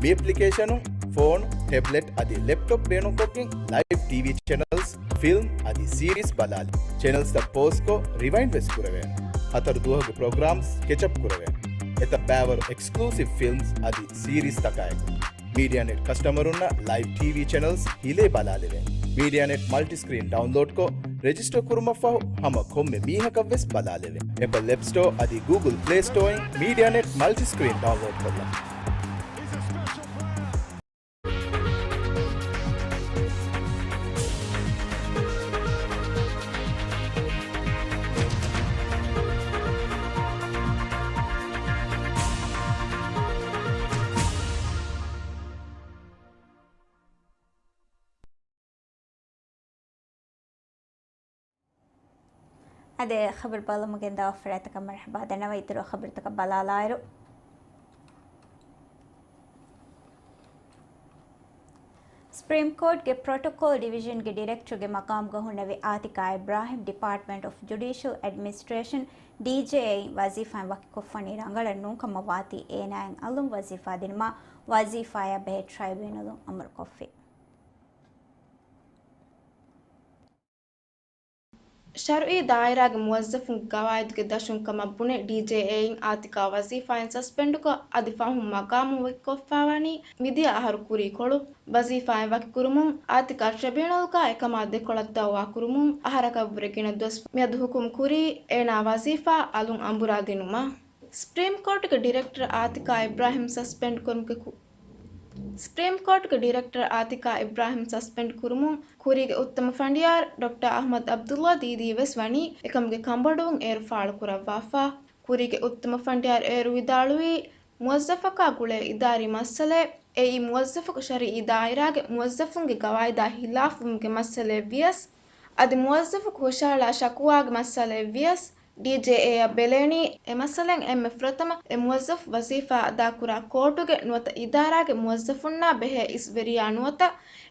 މި އެޕްލިކޭޝަނުން ފޯނު، ޓެބްލެޓް އަދި ލެޕްޓޮޕް ބޭނުންކޮށްގެން ލައިވް ޓީވީ ޗެނަލްސް، ފިލްމް އަދި ސީރީސް ބަލާލި. ޗެނަލްސްތައް ޕޯޒްކޮށް ރިވައިންޑް ވެސް ކުރެވޭނެ. ހަތަރު ދުވަހުގެ ޕްރޮގްރާމްސް ކެޗަޕް ކުރެވޭނެ. އެތައް ބައިވަރު އެކްސްކްލޫސިވް ފިލްމްސް އަދި ސީރީސްތަކާއެކު. މީޑިއާނެޓް ކަސްޓަމަރުންނަށް ލައިވް ޓީވީ ޗެނަލްސް ހިލޭ ބަލާލެވޭނެ. މީޑިއާނެޓް މަލްޓިސްކްރީން ޑައުންލޯޑްކޮށް، ރެޖިސްޓަރ ކުރުމަށްފަހު ހަމަ ކޮންމެ މީހަކަށްވެސް ބަލާލެވޭ. އެޕަލް އެޕް ސްޓޯ އަދި ގޫގުލް ޕްލޭ ސްޓޯއިން މީޑިއާނެޓް މަލްޓިސްކްރީން ޑައުންލޯޑްކޮށްލަ. އަދި ޚަބަރު ބަލަމުގެން ދާ ފަރާތަކަށް މަރުޙަބާ ދަންނަވަން. އިތުރު ޚަބަރުތަކަށް ބަލާލާއިރު، ސުޕްރީމް ކޯޓްގެ ޕްރޮޓޮކޯލް ޑިވިޝަންގެ ޑިރެކްޓަރުގެ މަޤާމުގަ ހުންނެވި އާތިޤާ އިބްރާހިމް ޑިޕާޓްމަންޓް އޮފް ޖުޑިޝަލް އެޑްމިނިސްޓްރޭޝަން، ޑީޖޭއޭ، އިން ވަޒީފާއިން ވަކިކޮށްފަނީ ރަނގަޅަށް ނޫންކަމަށް ވާތީ އޭނާއަށް އަލުން ވަޒީފާ ދިނުމަށް ވަޒީފާއާ ބެހޭ ޓްރައިބިއުނަލުން އަމުރުކޮށްފި. ޝަރުއީ ދާއިރާގެ މުވައްޒަފުންގެ ގަވާއިދުގެ ދަށުން ކަމަށް ބުނެ، ޑީޖޭއޭއިން އާތިޤާ ވަޒީފާއިން ސަސްޕެންޑުކޮށް، އަދި ފަހުން މަގާމުން ވަކިކޮށްފާވަނީ މިދިޔަ އަހަރު ކުރީކޮޅު. ވަޒީފާއިން ވަކިކުރުމުން އާތިޤާ ޓްރިބިއުނަލްގަ އެކަމާ ދެކޮޅަށް ދައުވާ ކުރުމުން އަހަރަކަށްވުރެ ގިނަ ދުވަސް މިއަދު ހުކުމް ކުރީ، އޭނާ ވަޒީފާ އަލުން އަނބުރާ ދިނުމަށް. ސުޕްރީމް ކޯޓުގެ ޑިރެކްޓަރ އާތިޤާ އިބްރާހިމް ސަސްޕެންޑް ކުރުމުގެ ކު-، ސުޕްރީމް ކޯޓުގެ ޑިރެކްޓަރ އާތިޤާ އިބްރާހިމް ސަސްޕެންޑް ކުރުމުން ކުރީގެ އުއްތަމަ ފަނޑިޔާރު ޑޮކްޓަރ އަޙްމަދު ޢަބްދުﷲ ދީދީ ވެސް ވަނީ އެކަމުގެ ކަނބޮޑުވުން އޭރު ފާޅުކުރައްވާފަ. ކުރީގެ އުއްތަމަ ފަނޑިޔާރު އޭރު ވިދާޅުވީ، މުވައްޒަފަކާ ގުޅޭ އިދާރީ މައްސަލައެއް، އެއީ މުވައްޒަފަކު ޝަރުއީ ދާއިރާގެ މުވައްޒަފުންގެ ގަވާއިދާ ހިލާފުވުމުގެ މައްސަލައެއް ވިޔަސް، އަދި މުވައްޒަފަކު ހުށަހަޅާ ޝަކުވާގެ މައްސަލައެއް ވިޔަސް، ޑީޖޭއޭއަށް ބެލޭނީ އެ މައްސަލައިން އެންމެ ފުރަތަމަ އެ މުވައްޒަފު ވަޒީފާ އަދާކުރާ ކޯޓުގެ ނުވަތަ އިދާރާގެ މުވައްޒަފުންނާ ބެހޭ އިސްވެރިޔާ ނުވަތަ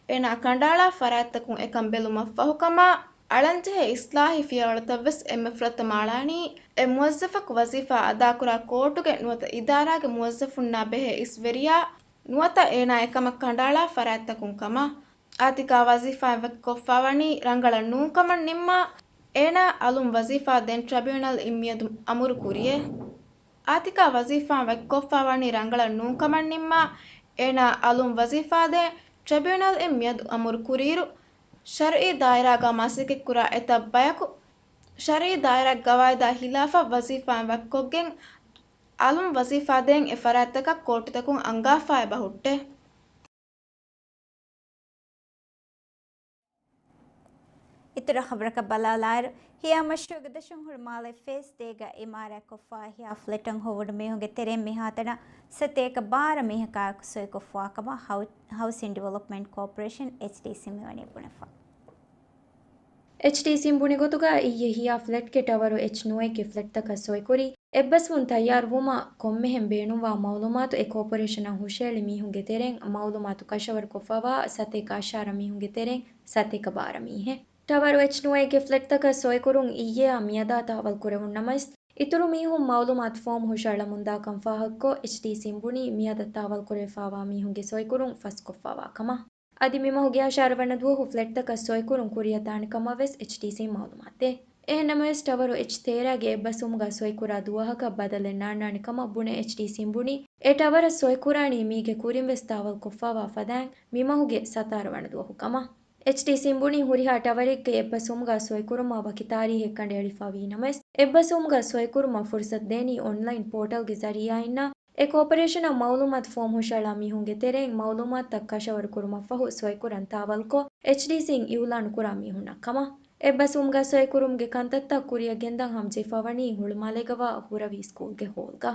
އޭނާ ކަނޑައަޅާ ފަރާތްތަކުން އެކަން ބެލުމަށްފަހުކަމާ، އަޅަންޖެހޭ އިސްލާހީ ފިޔަވަޅުތައްވެސް އެންމެ ފުރަތަމަ އަޅާނީ އެ މުވައްޒަފަކު ވަޒީފާ އަދާކުރާ ކޯޓުގެ ނުވަތަ އިދާރާގެ މުވައްޒަފުންނާ ބެހޭ އިސްވެރިޔާ ނުވަތަ އޭނާ އެކަމަށް ކަނޑައަޅާ ފަރާތްތަކުން ކަމަށް. އާތިޤާ ވަޒީފާއިން ވަކިކޮށްފާވަނީ ރަނގަޅަށް ނޫންކަމަށް ނިންމާ، އޭނާ އަލުން ވަޒީފާ ދޭން ޓްރިބިއުނަލް އިން މިއަދު އަމުރު ކުރިޔޭ. އާތިޤާ ވަޒީފާއިން ވަކިކޮށްފާވަނީ ރަނގަޅަށް ނޫންކަމަށް ނިންމާ، އޭނާ އަލުން ވަޒީފާ ދޭން ޓްރިބިއުނަލް އިން މިއަދު އަމުރު ކުރިއިރު، ޝަރުއީ ދާއިރާގަ މަސައްކަތްކުރާ އެތައް ބަޔަކު ޝަރުއީ ދާއިރާގެ ގަވާއިދާ ހިލާފަށް ވަޒީފާއިން ވަކިކޮށްގެން، އަލުން ވަޒީފާ ދޭން އެ ފަރާތްތަކަށް ކޯޓުތަކުން އަންގާފައި ބަހުއްޓޭ. އިތުރަށް ޚަބަރަކަށް ބަލާލާއިރު، ހިޔާ މަޝްރޫޢުގެ ދަށުން ހުރި މާލެ ފޭސް ދޭގަ އިމާރާތްކޮށްފައި ހިޔާ ފްލެޓުން ހޮވުނު މީހުންގެ ތެރެއިން މިހާތަނަށް ސަތޭކަ ބާރަ މީހަކާއެކު ސޮއިކޮށްފަވާ ކަމަށް ހައު-، ހައުސިން ޑިވެލޮޕްމަންޓް ކޯޕަރޭޝަން، އެޗްޑީސީ، މިވަނީ ބުނެފަ. އެޗްޑީސީން ބުނި ގޮތުގަ އިއްޔެ ހިޔާ ފްލެޓްގެ ޓަވަރު އެޗް ނުވައެއްގެ ފްލެޓްތަކަށް ސޮއިކުރީ، އެއްބަސްވުން ތައްޔާރުވުމަށް ކޮންމެހެން ބޭނުންވާ މައުލޫމާތު އެ ކޯޕަރޭޝަނަށް ހުށައެޅި މީހުންގެ ތެރެއިން މައުލޫމާތު ކަށަވަރުކޮށްފަވާ ސަތޭކަ އަށާރަ މީހުންގެ ތެރެއިން ސަތޭކަ ބާރަ މީހެއް. ޓަވަރު އެޗް ނުވައެއްގެ ފްލެޓްތަކަށް ސޮއިކުރުން އިއްޔެއާ މިއަދާ ތާވަލް ކުރެވުނު ނަމަވެސް، އިތުރު މީހުން މައުލޫމާތު ފޯމް ހުށައަޅަމުންދާކަން ފާހަގަކޮށް، އެޗްޑީސީން ބުނީ މިއަދަށް ތާވަލް ކުރެވިފާވާ މީހުންގެ ސޮއިކުރުން ފަސްކޮށްފާވާ ކަމަށް. އަދި މި މަހުގެ އަށާރަ ވަނަ ދުވަހު ފްލެޓްތަކަށް ސޮއިކުރުން ކުރިއަށް ދާނެ ކަމަށް ވެސް އެޗްޑީސީން މައުލޫމާތު ދޭ. އެހެން ނަމަވެސް، ޓަވަރު އެޗް ތޭރަގެ އެއްބަސްވުމުގަ ސޮއިކުރާ ދުވަހަކަށް ބަދަލެއް ނާންނާނެ ކަމަށް ބުނެ އެޗްޑީސީން ބުނީ، އެ ޓަވަރަށް ސޮއިކުރާނީ މީގެ ކުރިން ވެސް ތާވަލް ކޮށްފާވާ ފަދައިން މި މަހުގެ ސަތާރަ ވަނަ ދުވަހު ކަމަށް. އެޗްޑީސީން ބުނީ ހުރިހާ ޓަވަރެއްގެ އެއްބަސްވުމުގަ ސޮއިކުރުމާ ވަކި ތާރީހެއް ކަނޑައެޅިފަ ވީ ނަމަވެސް، އެއްބަސްވުމުގަ ސޮއިކުރުމަށް ފުރުސަތު ދޭނީ އޮންލައިން ޕޯޓަލްގެ ޒަރީއާއިންނާ، އެ ކޯޕަރޭޝަނަށް މައުލޫމާތު ފޯމް ހުށައަޅާ މީހުންގެ ތެރެއިން މައުލޫމާތުތައް ކަށަވަރު ކުރުމަށްފަހު ސޮއިކުރަން ތާވަލްކޮށް، އެޗްޑީސީން އިއުލާނު ކުރާ މީހުންނަށް ކަމަށް. އެއްބަސްވުމުގަ ސޮއިކުރުމުގެ ކަންތައްތައް ކުރިއަށް ގެންދަން ހަމަޖެހިފަ ވަނީ ހުޅުމާލޭގަވާ ހުރަވީ ސްކޫލްގެ ހޯލްގަ.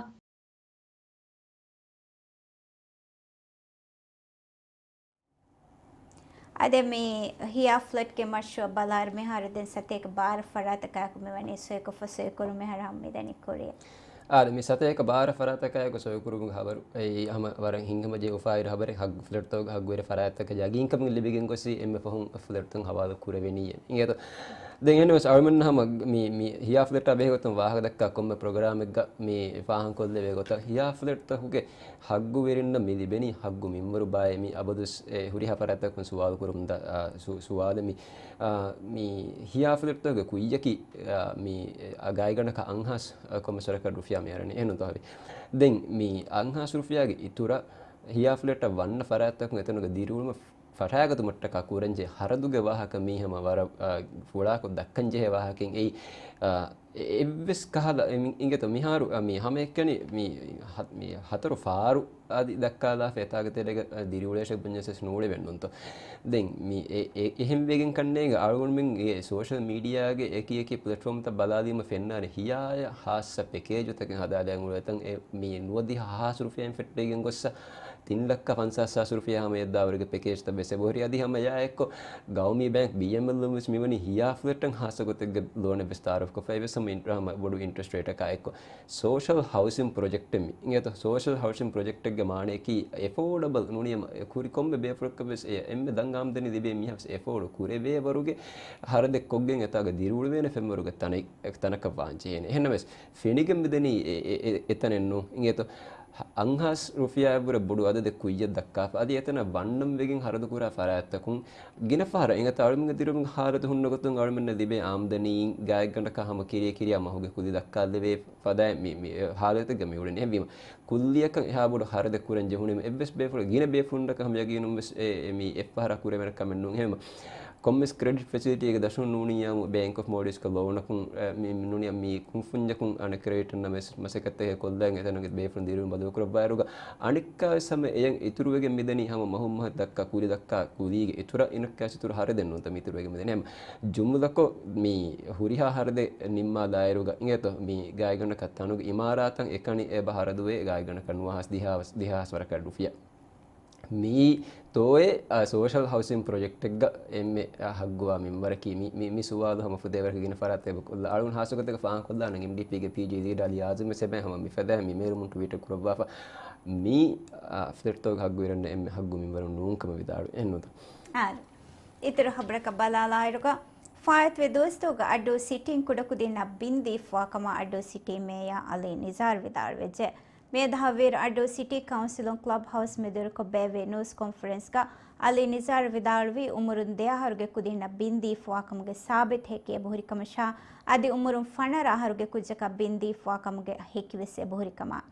އަދި މި ހިޔާ ފްލެޓްގެ މަޝްރޫއަށް ބަލާއިރު މިހާރު ދެން ސަތޭކަ ބާރަ ފަރާތަކާއެކު މިވަނީ ސޮއިކޮށްފަ ސޮއިކުރުން މިހާރު ހަމަ މިދަނީ ކުރިއަށް. އާދެ، މި ސަތޭކަ ބާރަ ފަރާތަކާއެކު ސޮއިކުރުމުގެ ހަބަރު އެއީ ހަމަ ވަރަށް ހިތްހަމަޖެހި އުފާވެރި ހަބަރެއް. ހައްގު ފްލެޓްތަކުގެ ހައްގުވެރި ފަރާތްތަކަށް ޔަގީންކަމުން ލިބިގެން ގޮސް އެންމެ ފަހުން ފްލެޓްތައް ހަވާލު ކުރެވެނީ އިނގޭތޯ. ދެން އެހެންވެސް އަޅުމެންނަށް ހަމަ މި، މި ހިޔާ ފްލެޓާ ބެހޭ ގޮތުން ވާހަކަ ދައްކާ ކޮންމެ ޕްރޮގްރާމެއްގަ މި ފާހަގަކޮށްލެވޭ ގޮތަށް ހިޔާ ފްލެޓްތަކުގެ ހައްގުވެރިންނަށް މި ލިބެނީ ހައްގު މިންވަރު ބާއޭ. މި އަބަދުވެސް އެ ހުރިހާ ފަރާތްތަކުން ސުވާލު ކުރަމުން ދާ، އާ، ސު-، ސުވާލެއް މި، އާ، މި ހިޔާ ފްލެޓްތަކުގެ ކުއްޔަކީ، އާ، މި، އާ، ގާތްގަނޑަކަށް އަށްހާސް، އާ، ކޮންމެ ސަރަކަށް ރުފިޔާ މި އަރަނީ. އެހެންނުތޯ ހަވީ؟ ދެން މި އަށްހާސް ރުފިޔާގެ އިތުރަށް ހިޔާ ފްލެޓަށް ވަންނަ ފަރާތްތަކުން އެތަނުގެ ދިރިއުޅުމަށް ފަށާގަތުމަށްޓަކާ ކުރަންޖެހޭ ހަރަދުގެ ވާހަކަ މީ ހަމަ ވަރަށް، އާ، ފުޅާކޮށް ދައްކަންޖެހޭ ވާހަކައެއް. އެއީ، އާ، އެ-، އެއްވެސް ކަހަލަ، އެ، މި-، އިނގޭތޯ މިހާރު، އާ، މި ހަމައެކަނި މި ހަ-، މި ހަތަރު ފާރު އަދި ދައްކާލާފަ އެތާގެ ތެރޭގަ، އާ، ދިރިއުޅޭށެއް ބުންޏަސް ނޫޅެވެންނުންތޯ. ދެން މި އެ-، އެ-، އެހެން ވެގެން ކަންނޭނގެ އަޅުގަނޑުމެން އެ ސޯޝަލް މީޑިއާގެ އެކި އެކި ޕްލެޓްފޯމްތައް ބަލާލީމަ ފެންނާނެ ހިޔާޔަށް ހާއްސަ ޕެކޭޖުތަކެއް ހަދާލައިގެން އުޅޭތަން އެ މި ނުވަދިހަ ހާސް ރުފިޔާއިން ފެއްޓެވިގެން ގޮއްސަ ތިން ލައްކަ ފަންސާސް ހާސް ރުފިޔާ ހަމަ އެއްދާވަރުގެ ޕެކޭޖްތައް ވެސް އެބަހުރި. އަދި ހަމަ އެއާއެއްކޮށް ގައުމީ ބޭންކް ބީއެމްއެލް ވެސް މިވަނީ ހިޔާ ފްލެޓަށް ހާއްސަ ގޮތެއްގެ ލޯނެއް ވެސް ތައާރަފްކޮށްފައި ވެސް ހަމަ އިން-، ހަމަ ބޮޑު އިންޓްރެސްޓް ރޭޓަކާ އެއްކޮށް. ސޯޝަލް ހައުސިން ޕްރޮޖެކްޓެއް މި. އިނގޭތޯ ސޯޝަލް ހައުސިން ޕްރޮޖެކްޓެއްގެ މާނަޔަކީ އެފޯޑަބަލް ނޫނީ ހަމަ ކުރި ކޮންމެ ބޭފުޅަކަށް ވެސް އެ އެންމެ ދަށް އާމްދަނީ ލިބޭ މީހާ ވެސް އެފޯޑު ކުރެވޭ ވަރުގެ ހަރަދެއް ކޮށްގެން އެތާގަ ދިރިއުޅުވޭނެ ފެންވަރުގެ ތަނެއް، ތަނަކަށް ވާން ޖެހޭނެ. އެހެންނަމަވެސް ފެނިގެން މިދަނީ އެ، އެ، އެ، އެތަނެއްނު. އިނގޭތޯ އަށްހާސް ރުފިޔާއަށްވުރެ ބޮޑު އަދަދެއް ކުއްޔަށް ދައްކާފަ. އަދި އެތަނަށް ވަންނަން ވެގެން ހަރަދު ކުރާ ފަރާތްތަކުން ގިނަ ފަހަރަށް އިނގޭތޯ އަޅުމެންގެ ދިރިއުޅުމުގެ ހާލަތު ހުންނަ ގޮތުން އަޅުމެންނަށް ލިބޭ އާމްދަނީ ގާތްގަނޑަކަށް ހަމަ ކިރިޔަ ކިރިޔާ މަހުގެ ކުލި ދައްކާލެވޭ ފަދައިން މި، މި ހާލަތެއްގަ މި އުޅެނީ. އެހެންވީމަ ކުއްލިއަކަށް އެހާ ބޮޑު ހަރަދެއް ކުރަން ޖެހުނީމަ އެއްވެސް ބޭފުޅެއް، ގިނަ ބޭފުޅުންނަކަށް ހަމަ ޔަގީނުން ވެސް އެ، އެ މީ އެއްފަހަރާ ކުރެވޭނެ ކަމެއް ނޫން. އެހެންވީމަ ކޮންމެސް ކްރެޑިޓް ފެސިލިޓީގެ ދަށުން ނޫނިއްޔާމު ބޭންކް އޮފް މޯލްޑިވްސްގެ ލޯނަކުން، އެ، މި، މި ނޫނިއްޔާ މި ކުންފުންޏަކުން އަނެއް ކްރެޑިޓަށް ނަމަވެސް މަސައްކަތްތަކެއް ކޮށްލަން އެތަނުގެ ބޭފުޅުން ދިރިއުޅުން ބަދަލުކުރައްވާއިރުގަ އަނެއްކާވެސް ހަމަ އެޔަށް އިތުރުވެގެން މިދަނީ ހަމަ މަހުން މަހަށް ދައްކާ ކުލި ދައްކާ ކުލީގެ އިތުރަށް އިނައްކާވެސް އިތުރު ހަރަދެއް ނޫންތަ މި އިތުރުވެގެން މިދަނީ. ހަމަ ޖުމުލަކޮށް މި ހުރިހާ ހަރަދެއް ނިންމާލާއިރުގަ އިނގޭތޯ މި ގާތްގަނޑަކަށް ތަނުގެ އިމާރާތަށް އެކަނި އެބަ ހަރަދުވޭ ގާތްގަނޑަކަށް ނުވަހާސް ދިހާސް، ދިހާސް ވަރަކަށް ރުފިޔާ. މިއީ ތޯއޭ، އާ، ސޯޝަލް ހައުސިން ޕްރޮޖެކްޓެއްގަ އެންމެ، އާ، ހައްގުވާ މިންވަރަކީ މި، މި، މި ސުވާލު ހަމަ ފުދޭވަރަކަށް ގިނަ ފަރާތެއް އެބަ ކޮށްލާ. އަޅުގަނޑު ހާއްސަގޮތެއްގަ ފާހަގަކޮށްލާނަން އެމްޑީޕީގެ ޕީޖީ ލީޑާ އަލީ އާޒިމް ވެސް އެބަ ހަމަ މިފަދަ މި މޭރުމުން ޓްވީޓެއް ކުރައްވާފަ. މީ، އާ، ފްލެޓްތަކުގެ ހައްގުވެރިންނަށް އެންމެ ހައްގު މިންވަރުން ނޫން ކަމަށް ވިދާޅުވި. އެހެންނުތަ؟ އާ، އިތުރު ޚަބަރަކަށް ބަލާލާއިރުގަ، ފާއިތުވި ދުވަސްތަކުގަ އައްޑޫ ސިޓީން ކުޑަކުދިންނަށް ބިން ދީފަވާ ކަމަށް އައްޑޫ ސިޓީ މޭޔާ އަލީ ނިޒާރު ވިދާޅުވެއްޖެ. މިއަދު ހަވީރު އައްޑޫ ސިޓީ ކައުންސިލުން ކްލަބް ހައުސް މެދުވެރިކޮށް ބޭއްވި ނޫސް ކޮންފަރެންސްގަ އަލީ ނިޒާރު ވިދާޅުވީ، އުމުރުން ދެ އަހަރުގެ ކުދިންނަށް ބިން ދީފަވާ ކަމުގެ ސާބިތު ހެކި އެބަހުރި ކަމަށާ، އަދި އުމުރުން ފަނަރަ އަހަރުގެ ކުއްޖަކަށް ބިން ދީފަވާ ކަމުގެ ހެކިވެސް އެބަހުރި ކަމަށް.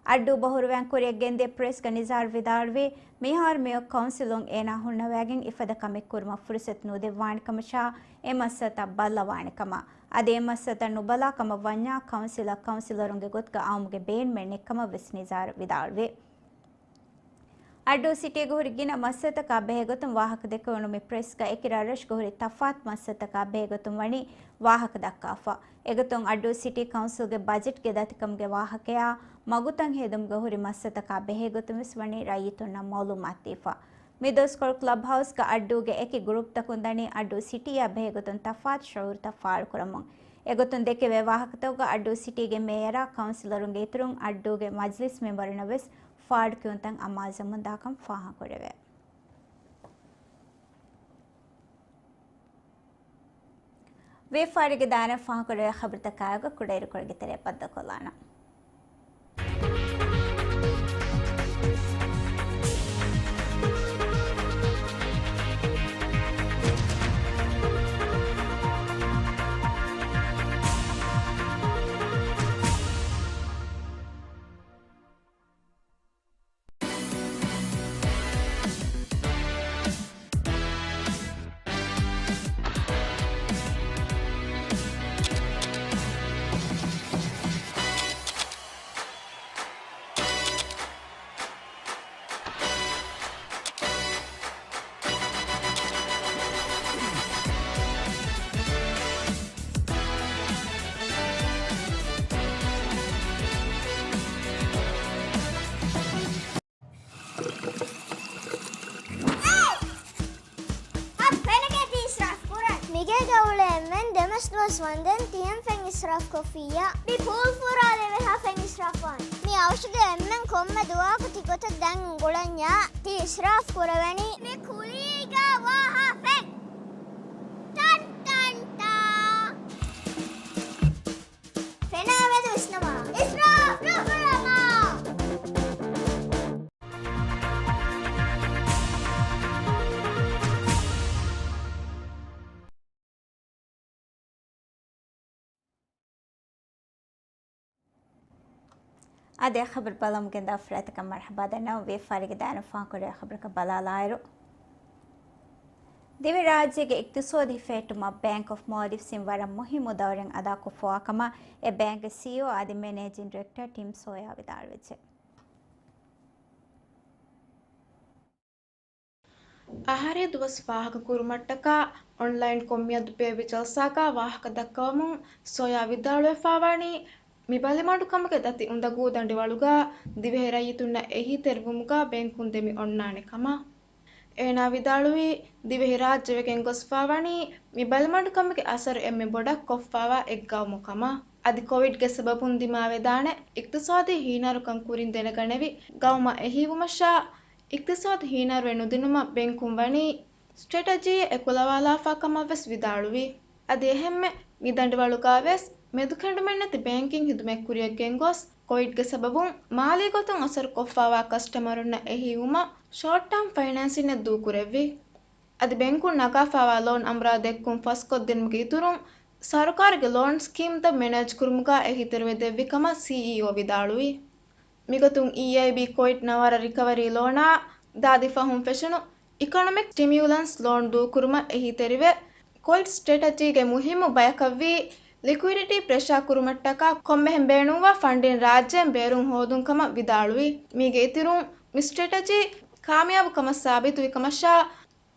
އައްޑޫ ބަހުރުވައިން ކުރިއަށް ގެންދިޔަ ޕްރެސްގަ ނިޒާރު ވިދާޅުވީ، މިހާރު މިއޮތް ކައުންސިލުން އޭނާ ހުންނަވައިގެން އެފަދަ ކަމެއް ކުރުމަށް ފުރުސަތު ނުދެއްވާނެ ކަމަށާ، އެ މައްސަލަތައް ބައްލަވާނެ ކަމަށް. އަދި އެ މައްސަލަތައް ނުބަލާ ކަމަށް ވަންޏާ، ކައުންސިލަށް ކައުންސިލަރުންގެ ގޮތުގަ އައުމުގެ ބޭނުމެއް ނެތް ކަމަށް ވެސް ނިޒާރު ވިދާޅުވި. އައްޑޫ ސިޓީގެ ހުރި ގިނަ މައްސަލަތަކާ ބެހޭގޮތުން ވާހަކަ ދެކެވުނު މި ޕްރެސްގަ އެކި ރަށްރަށުގަ ހުރި ތަފާތު މައްސަލަތަކާ ބެހޭގޮތުން ވަނީ ވާހަކަ ދައްކާފަ. އެގޮތުން އައްޑޫ ސިޓީ ކައުންސިލްގެ ބަޖެޓްގެ ދަތިކަމުގެ ވާހަކަޔާ، މަގުތައް ހެދުމުގަ ހުރި މައްސަލަތަކާ ބެހޭގޮތުން ވެސް ވަނީ ރައްޔިތުންނަށް މައުލޫމާތު ދީފަ. މި ދުވަސްކޮޅު ކްލަބް ހައުސްގަ އައްޑޫގެ އެކި ގްރޫޕްތަކުން ދަނީ އައްޑޫ ސިޓީއާ ބެހޭގޮތުން ތަފާތު ޝުޢޫރުތައް ފާޅުކުރަމުން. އެގޮތުން ދެކެވޭ ވާހަކަތަކުގަ އައްޑޫ ސިޓީގެ މޭޔަރާ ކައުންސިލަރުންގެ އިތުރުން އައްޑޫގެ މަޖްލިސް މެމްބަރުންނަށް ވެސް ފާޑުކިޔުންތައް އަމާޒަމުންދާކަން ފާހަގަކުރެވޭ. ވިޔަފާރިގެ ދާއިރާ ފާހަގަކުރެވޭ ޚަބަރުތަކާއެކު ކުޑައިރުކޮޅުގެ ތެރެއަށް ބައްދަލުކޮށްލާނަން. އަސް ވަންދެން ތިޔަން ފެން އިސްރާފް ކޮށްފިއްޔާ. މި ޕޫލް ފުރާލެވޭ ހާ ފެން އިސްރާފް ވާން. މި އަވަށުގެ އެންމެން ކޮންމެ ދުވަހަކު ތިގޮތަށް ދަން އުނގުޅަންޏާ ތި އިސްރާފް ކުރެވެނީ. މި ކުލީގަ ވާހާ ފެން. ޓަން ޓަން ޓާ. ފެނާ މެދު ވިސްނަމާ. އިސްރާފް ނުކުރަމާ. އާދެ، ޚަބަރު ބަލަމުގެން ދާ ފުރާތަކަށް މަރުޙަބާ ދަންނަވަން. ވިޔަފާރީގެ ދާއިރާ ފާހަގަކުރެވޭ ޚަބަރަކަށް ބަލާލާއިރު، ދިވެހިރާއްޖޭގެ އިޤްތިޞާދު ހިފެހެއްޓުމަށް ބޭންކް އޮފް މޯލްޑިވްސްއިން ވަރަށް މުހިއްމު ދައުރެއް އަދާކޮށްފަވާ ކަމަށް އެ ބޭންކްގެ ސީއީއޯ އަދި މެނޭޖިން ޑިރެކްޓަރ ޓިމް ސޯޔާ ވިދާޅުވެއްޖެ. އަހަރީ ދުވަސް ފާހަގަކުރުމަށްޓަކާ އޮންލައިންކޮށް މިއަދު ބޭއްވި ޖަލްސާގަ ވާހަކަ ދައްކަވަމުން ސޯޔާ ވިދާޅުވެފަވާނީ، މި ބަލިމަޑުކަމުގެ ދަތި އުނދަގޫ ދަނޑިވަޅުގަ ދިވެހި ރައްޔިތުންނަށް އެހީތެރިވުމުގަ ބޭންކުން ދެމި އޮންނާނެ ކަމަށް. އޭނާ ވިދާޅުވީ، ދިވެހިރާއްޖެ ވެގެން ގޮސްފަވާނީ މި ބަލިމަޑުކަމުގެ އަސަރު އެންމެ ބޮޑަށް ކޮށްފަވާ އެއްގައުމު ކަމަށް. އަދި ކޮވިޑްގެ ސަބަބުން ދިމާވެދާނެ އިޤްތިޞާދީ ހީނާރުކަން ކުރިން ދެނެގަނެވި ގައުމަށް އެހީވުމަށާ، އިޤްތިޞާދު ހީނާރުވެ ނުދިނުމަށް ބޭންކުން ވަނީ ސްޓްރެޓެޖީއެއް އެކުލަވާލާފާ ކަމަށްވެސް ވިދާޅުވި. އަދި އެހެންމެ މި ދަނޑިވަޅުގަވެސް މެދުކެނޑުމެއްނެތި ބޭންކިން ހިދުމަތް ކުރިއަށް ގެންގޮސް، ކޮވިޑްގެ ސަބަބުން މާލީ ގޮތުން އަސަރު ކޮށްފަވާ ކަސްޓަމަރުންނަށް އެހީވުމަށް ޝޯޓް ޓާމް ފައިނޭންސިންއެއް ދޫކުރެއްވި. އަދި ބޭންކުން ނަގާފަވާ ލޯން އަނބުރާ ދެއްކުން ފަސްކޮށްދިނުމުގެ އިތުރުން، ސަރުކާރުގެ ލޯން ސްކީމްތައް މެނޭޖް ކުރުމުގަ އެހީތެރިވެ ދެއްވި ކަމަށް ސީއީއޯ ވިދާޅުވި. މިގޮތުން އީއައިބީ ކޮވިޑް ނަވާރަ ރިކަވަރީ ލޯނާ ދާދި ފަހުން ފެށުނު އިކޮނޮމިކް ސްޓިމިއުލަންސް ލޯން ދޫކުރުމަށް އެހީތެރިވެ، ކޮވިޑް ސްޓްރެޓެޖީގެ މުހިއްމު ބަޔަކަށްވީ، ލިކުއިޑިޓީ ޕްރެޝާ ކުރުމަށްޓަކާ ކޮންމެހެން ބޭނުންވާ ފަންޑިން ރާއްޖޭން ބޭރުން ހޯދުން ކަމަށް ވިދާޅުވި. މީގެ އިތުރުން، މި ސްޓްރެޓެޖީ ކާމިޔާބު ކަމަށް ސާބިތުވި ކަމަށާ،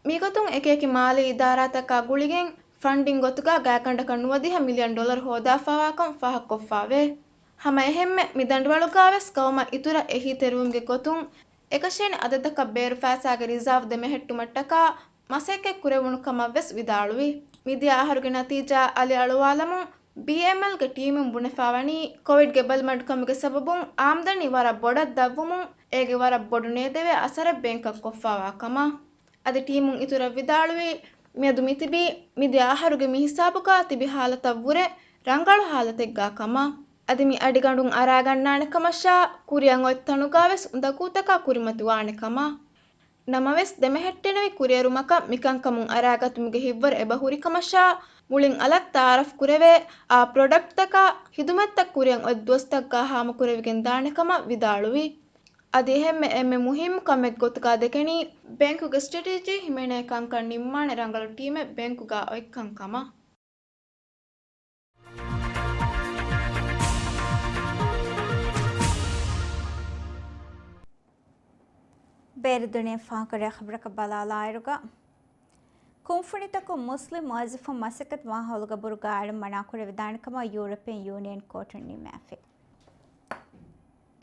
މިގޮތުން އެކިއެކި މާލީ އިދާރާތަކާ ގުޅިގެން ފަންޑިން ގޮތުގަ ގާތްގަނޑަކަށް ނުވަދިހަ މިލިއަން ޑޮލަރު ހޯދާފަވާކަން ފާހަގަކޮށްފަވޭ. ހަމަ އެހެންމެ މި ދަނޑިވަޅުގަވެސް ގައުމަށް އިތުރަށް އެހީތެރިވުމުގެ ގޮތުން އެކަށީނެ އަދަދަކަށް ބޭރު ފައިސާގެ ރިޒާވް ދެމެހެއްޓުމަށްޓަކާ މަސައްކަތް ކުރެވުނު ކަމަށްވެސް ވިދާޅުވި. މިދިޔަ އަހަރުގެ ނަތީޖާ އަލިއަޅުވާލަމުން، ބީއެމްއެލްގެ ޓީމުން ބުނެފަވަނީ، ކޮވިޑްގެ ބަލިމަޑުކަމުގެ ސަބަބުން އާމްދަނީ ވަރަށް ބޮޑަށް ދަށްވުމުން، އޭގެ ވަރަށް ބޮޑު ނޭދެވޭ އަސަރެއް ބޭންކަށް ކޮށްފަވާ ކަމަށް. އަދި ޓީމުން އިތުރަށް ވިދާޅުވީ، މިއަދު މިތިބީ މިދިޔަ އަހަރުގެ މި ހިސާބުގަ ތިބި ހާލަތަށްވުރެ ރަނގަޅު ހާލަތެއްގަ ކަމަށް. އަދި މި އަޑިގަނޑުން އަރާގަންނާނެ ކަމަށާ، ކުރިއަށް އޮތް ތަނުގަވެސް އުނދަގޫތަކާ ކުރިމަތިވާނެ ކަމަށް. ނަމަވެސް، ދެމެހެއްޓެނިވި ކުރިއެރުމަކަށް މިކަންކަމުން އަރާގަތުމުގެ ހިތްވަރު އެބަހުރި ކަމަށާ، މުޅިން އަލަށް ތައާރަފް ކުރެވޭ އާ ޕްރޮޑަކްޓްތަކާ ހިދުމަތްތައް ކުރިއަށް އޮތް ދުވަސްތަކުގަ ހާމަކުރެވިގެން ދާނެ ކަމަށް ވިދާޅުވި. އަދި އެހެންމެ އެންމެ މުހިއްމު ކަމެއް ގޮތުގަ ދެކެނީ، ބޭންކުގެ ސްޓްރެޓެޖީ ހިމެނޭ ކަންކަން ނިންމާނެ ރަނގަޅު ޓީމެއް ބޭންކުގަ އޮތްކަން ކަމަށް. ބޭރު ދުނިޔެ ފާހަގަކުރެވޭ ޚަބަރަކަށް ބަލާލާއިރުގަ، ކުންފުނިތަކުން މުސްލިމް މުވައްޒަފުން މަސައްކަތު މާހައުލުގަ ބުރުގާ އަޅަން މަނާކުރެވިދާނެ ކަމަށް ޔޫރަޕިއަން ޔޫނިއަން ކޯޓުން ނިންމާފި.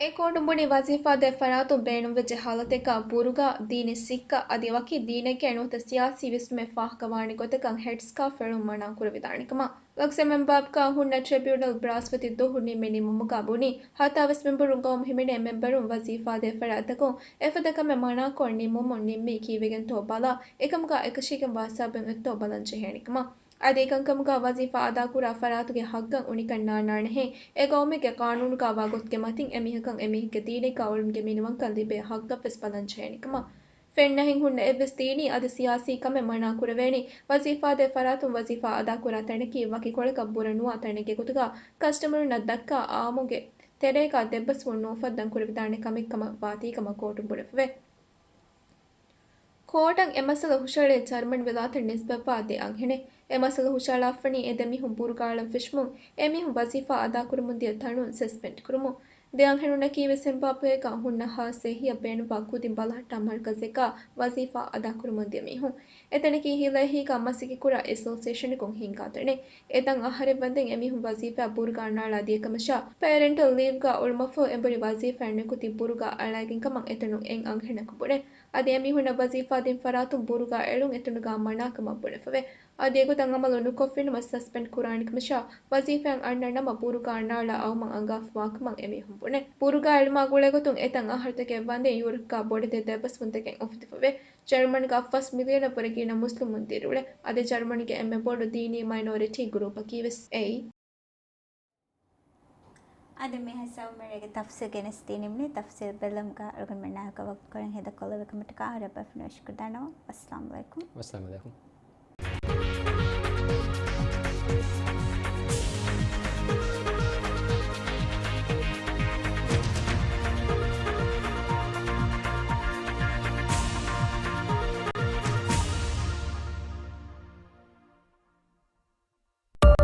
އެ ކޯޓުން ބުނީ، ވަޒީފާ ދޭ ފަރާތުން ބޭނުންވެއްޖެ ހާލަތެއްގަ ބުރުގާ، ދީނީ ސިއްކަ އަދި ވަކި ދީނެއްގެ ނުވަތަ ސިޔާސީ ވިސްނުމެއް ފާހަގަވާނެ ގޮތަކަށް ހެޑްސްގަ ފެޅުން މަނާކުރެވިދާނެ ކަމަށް. ލަކްސަމްބާގްގަ ހުންނަ ޓްރިބިއުނަލް ބްރާސްފަތި ދުވަހު ނިންމި ނިންމުމުގަ ބުނީ، ހަތާވީސް މެމްބަރުން ގައުމު ހިމެނޭ މެމްބަރުން ވަޒީފާ ދޭ ފަރާތްތަކުން އެފަދަ ކަމެއް މަނާކޮށް ނިންމުމުން ނިންމީ ކީއްވެގެންތޯ ބަލާ، އެކަމުގަ އެކަށީގެންވާ ސަބަބެއް އޮތްތޯ ބަލަން ޖެހޭނެ ކަމަށް. އަދި އެކަންކަމުގަ ވަޒީފާ އަދާކުރާ ފަރާތުގެ ހައްގަށް އުނިކަން ނާންނާނެހޭ، އެ ގައުމެއްގެ ޤާނޫނުގަ ވާ ގޮތުގެ މަތިން އެމީހަކަށް އެމީހެއްގެ ދީނެއްގަ އުޅުމުގެ މިނިވަންކަން ލިބޭ ހައްގަށްވެސް ބަލަން ޖެހޭނެ ކަމަށް. ފެންނަހެން ހުންނަ އެއްވެސް ދީނީ އަދި ސިޔާސީ ކަމެއް މަނާ ކުރެވޭނީ، ވަޒީފާ ދޭ ފަރާތުން ވަޒީފާ އަދާކުރާ ތަނަކީ ވަކި ކޮޅަކަށް ބުރަ ނުވާ ތަނެއްގެ ގޮތުގަ ކަސްޓަމަރުންނަށް ދައްކާ އާއްމުގެ ތެރޭގަ ދެއްބަސްވުން ނުއުފައްދަން ކުރެވިދާނެ ކަމެއް ކަމަށް ވާތީ ކަމަށް ކޯޓުން ބުނެފަވޭ. ކޯޓަށް އެ މައްސަލަ ހުށަހެޅޭ ޖަރްމަން ވިލާތަށް ނިސްބަތްވާ ދެ އަންހެނެއް. އެ މައްސަލަ ހުށަހަޅާފަނީ އެ ދެ މީހުން ބުރުގާ އަޅަން ފެށުމުން، އެ މީހުން ވަޒީފާ އަދާކުރަމުން ދިޔަ ތަނުން ސަސްޕެންޑް ކުރުމުން. ދެ އަންހެނުންނަކީ ވެސް އެމްބާޕޭގަ ހުންނަ ހާއްސަ އެހީއަށް ބޭނުންވާ ކުދިން ބަލަހައްޓާ މަރުކަޒެއްގަ ވަޒީފާ އަދާކުރަމުން ދިޔަ މީހުން. އެތަނަކީ ހިލައެހީގަ މަސައްކަތްކުރާ އެސޯސިއޭޝަނަކުން ހިންގާ ތަނެއް. އެތަން އަހަރެއް ވަންދެން އެމީހުން ވަޒީފާއަށް ބުރުގާ ނާޅާ ދިޔަކަމަށާ، ޕޭރެންޓަލް ލީވްގަ އުޅުމަށްފަހު އެނބުރި ވަޒީފާއެއް ނިކުތީ ބުރުގާ އަޅައިގެން ކަމަށް އެތަނުން އެއް އަންހެނަކު ބުނޭ. އަދި އެމީހުންނަށް ވަޒީފާ ދިން ފަރާތުން ބޫރުގާ އެޅުން އެތަނުގާ މަނާކަމަށް ބުނެފަވޭ. އަދި އެގޮތަށް އަމަލު ނުކޮށްފިނަމަ ސަސްޕެންޑް ކުރާނެ ކަމަށާ، ވަޒީފާއަށް އަންނަ ނަމަ ބޫރުގާ ނާޅާ އައުމަށް އަންގާފަވާކަމަށް އެމީހުން ބުނޭ. ބޫރުގާ އެޅުމާ ގުޅޭގޮތުން އެތަން އަހަރުތަކެއް ވަންދެން ޔޫރަޕްގާ ބޮޑެތި ދެބަސްވުންތަކެއް އުފެދިފަވޭ. ޖަރުމަންގާ ފަސް މިލިއަނަށްވުރެ ގިނަ މުސްލިމުން ދިރިއުޅޭ. އަދި ޖަރުމަނީގެ އެންމެ ބޮޑު ދީނީ މައިނޯރިޓީ ގުރޫޕަކީވެސް އެއީ. އަދި މިހާ ސައުމެރޭގެ ތަފްސީލް ގެނެސްދިނީމުން، ތަފްސީލް ބެލުމުގަ އަޅުގަނޑުމެންނާ އެކު ވަގުތުކޮޅެއް ހޭދަކޮށްލެވޭ ކަމަށްޓަކާ ރައްބަ ފެނު ޝުކުރުދާނަވަން. އައްސަލާމު ޢަލައިކުމް. ވައްސަލާމު ޢަލައިކުމް.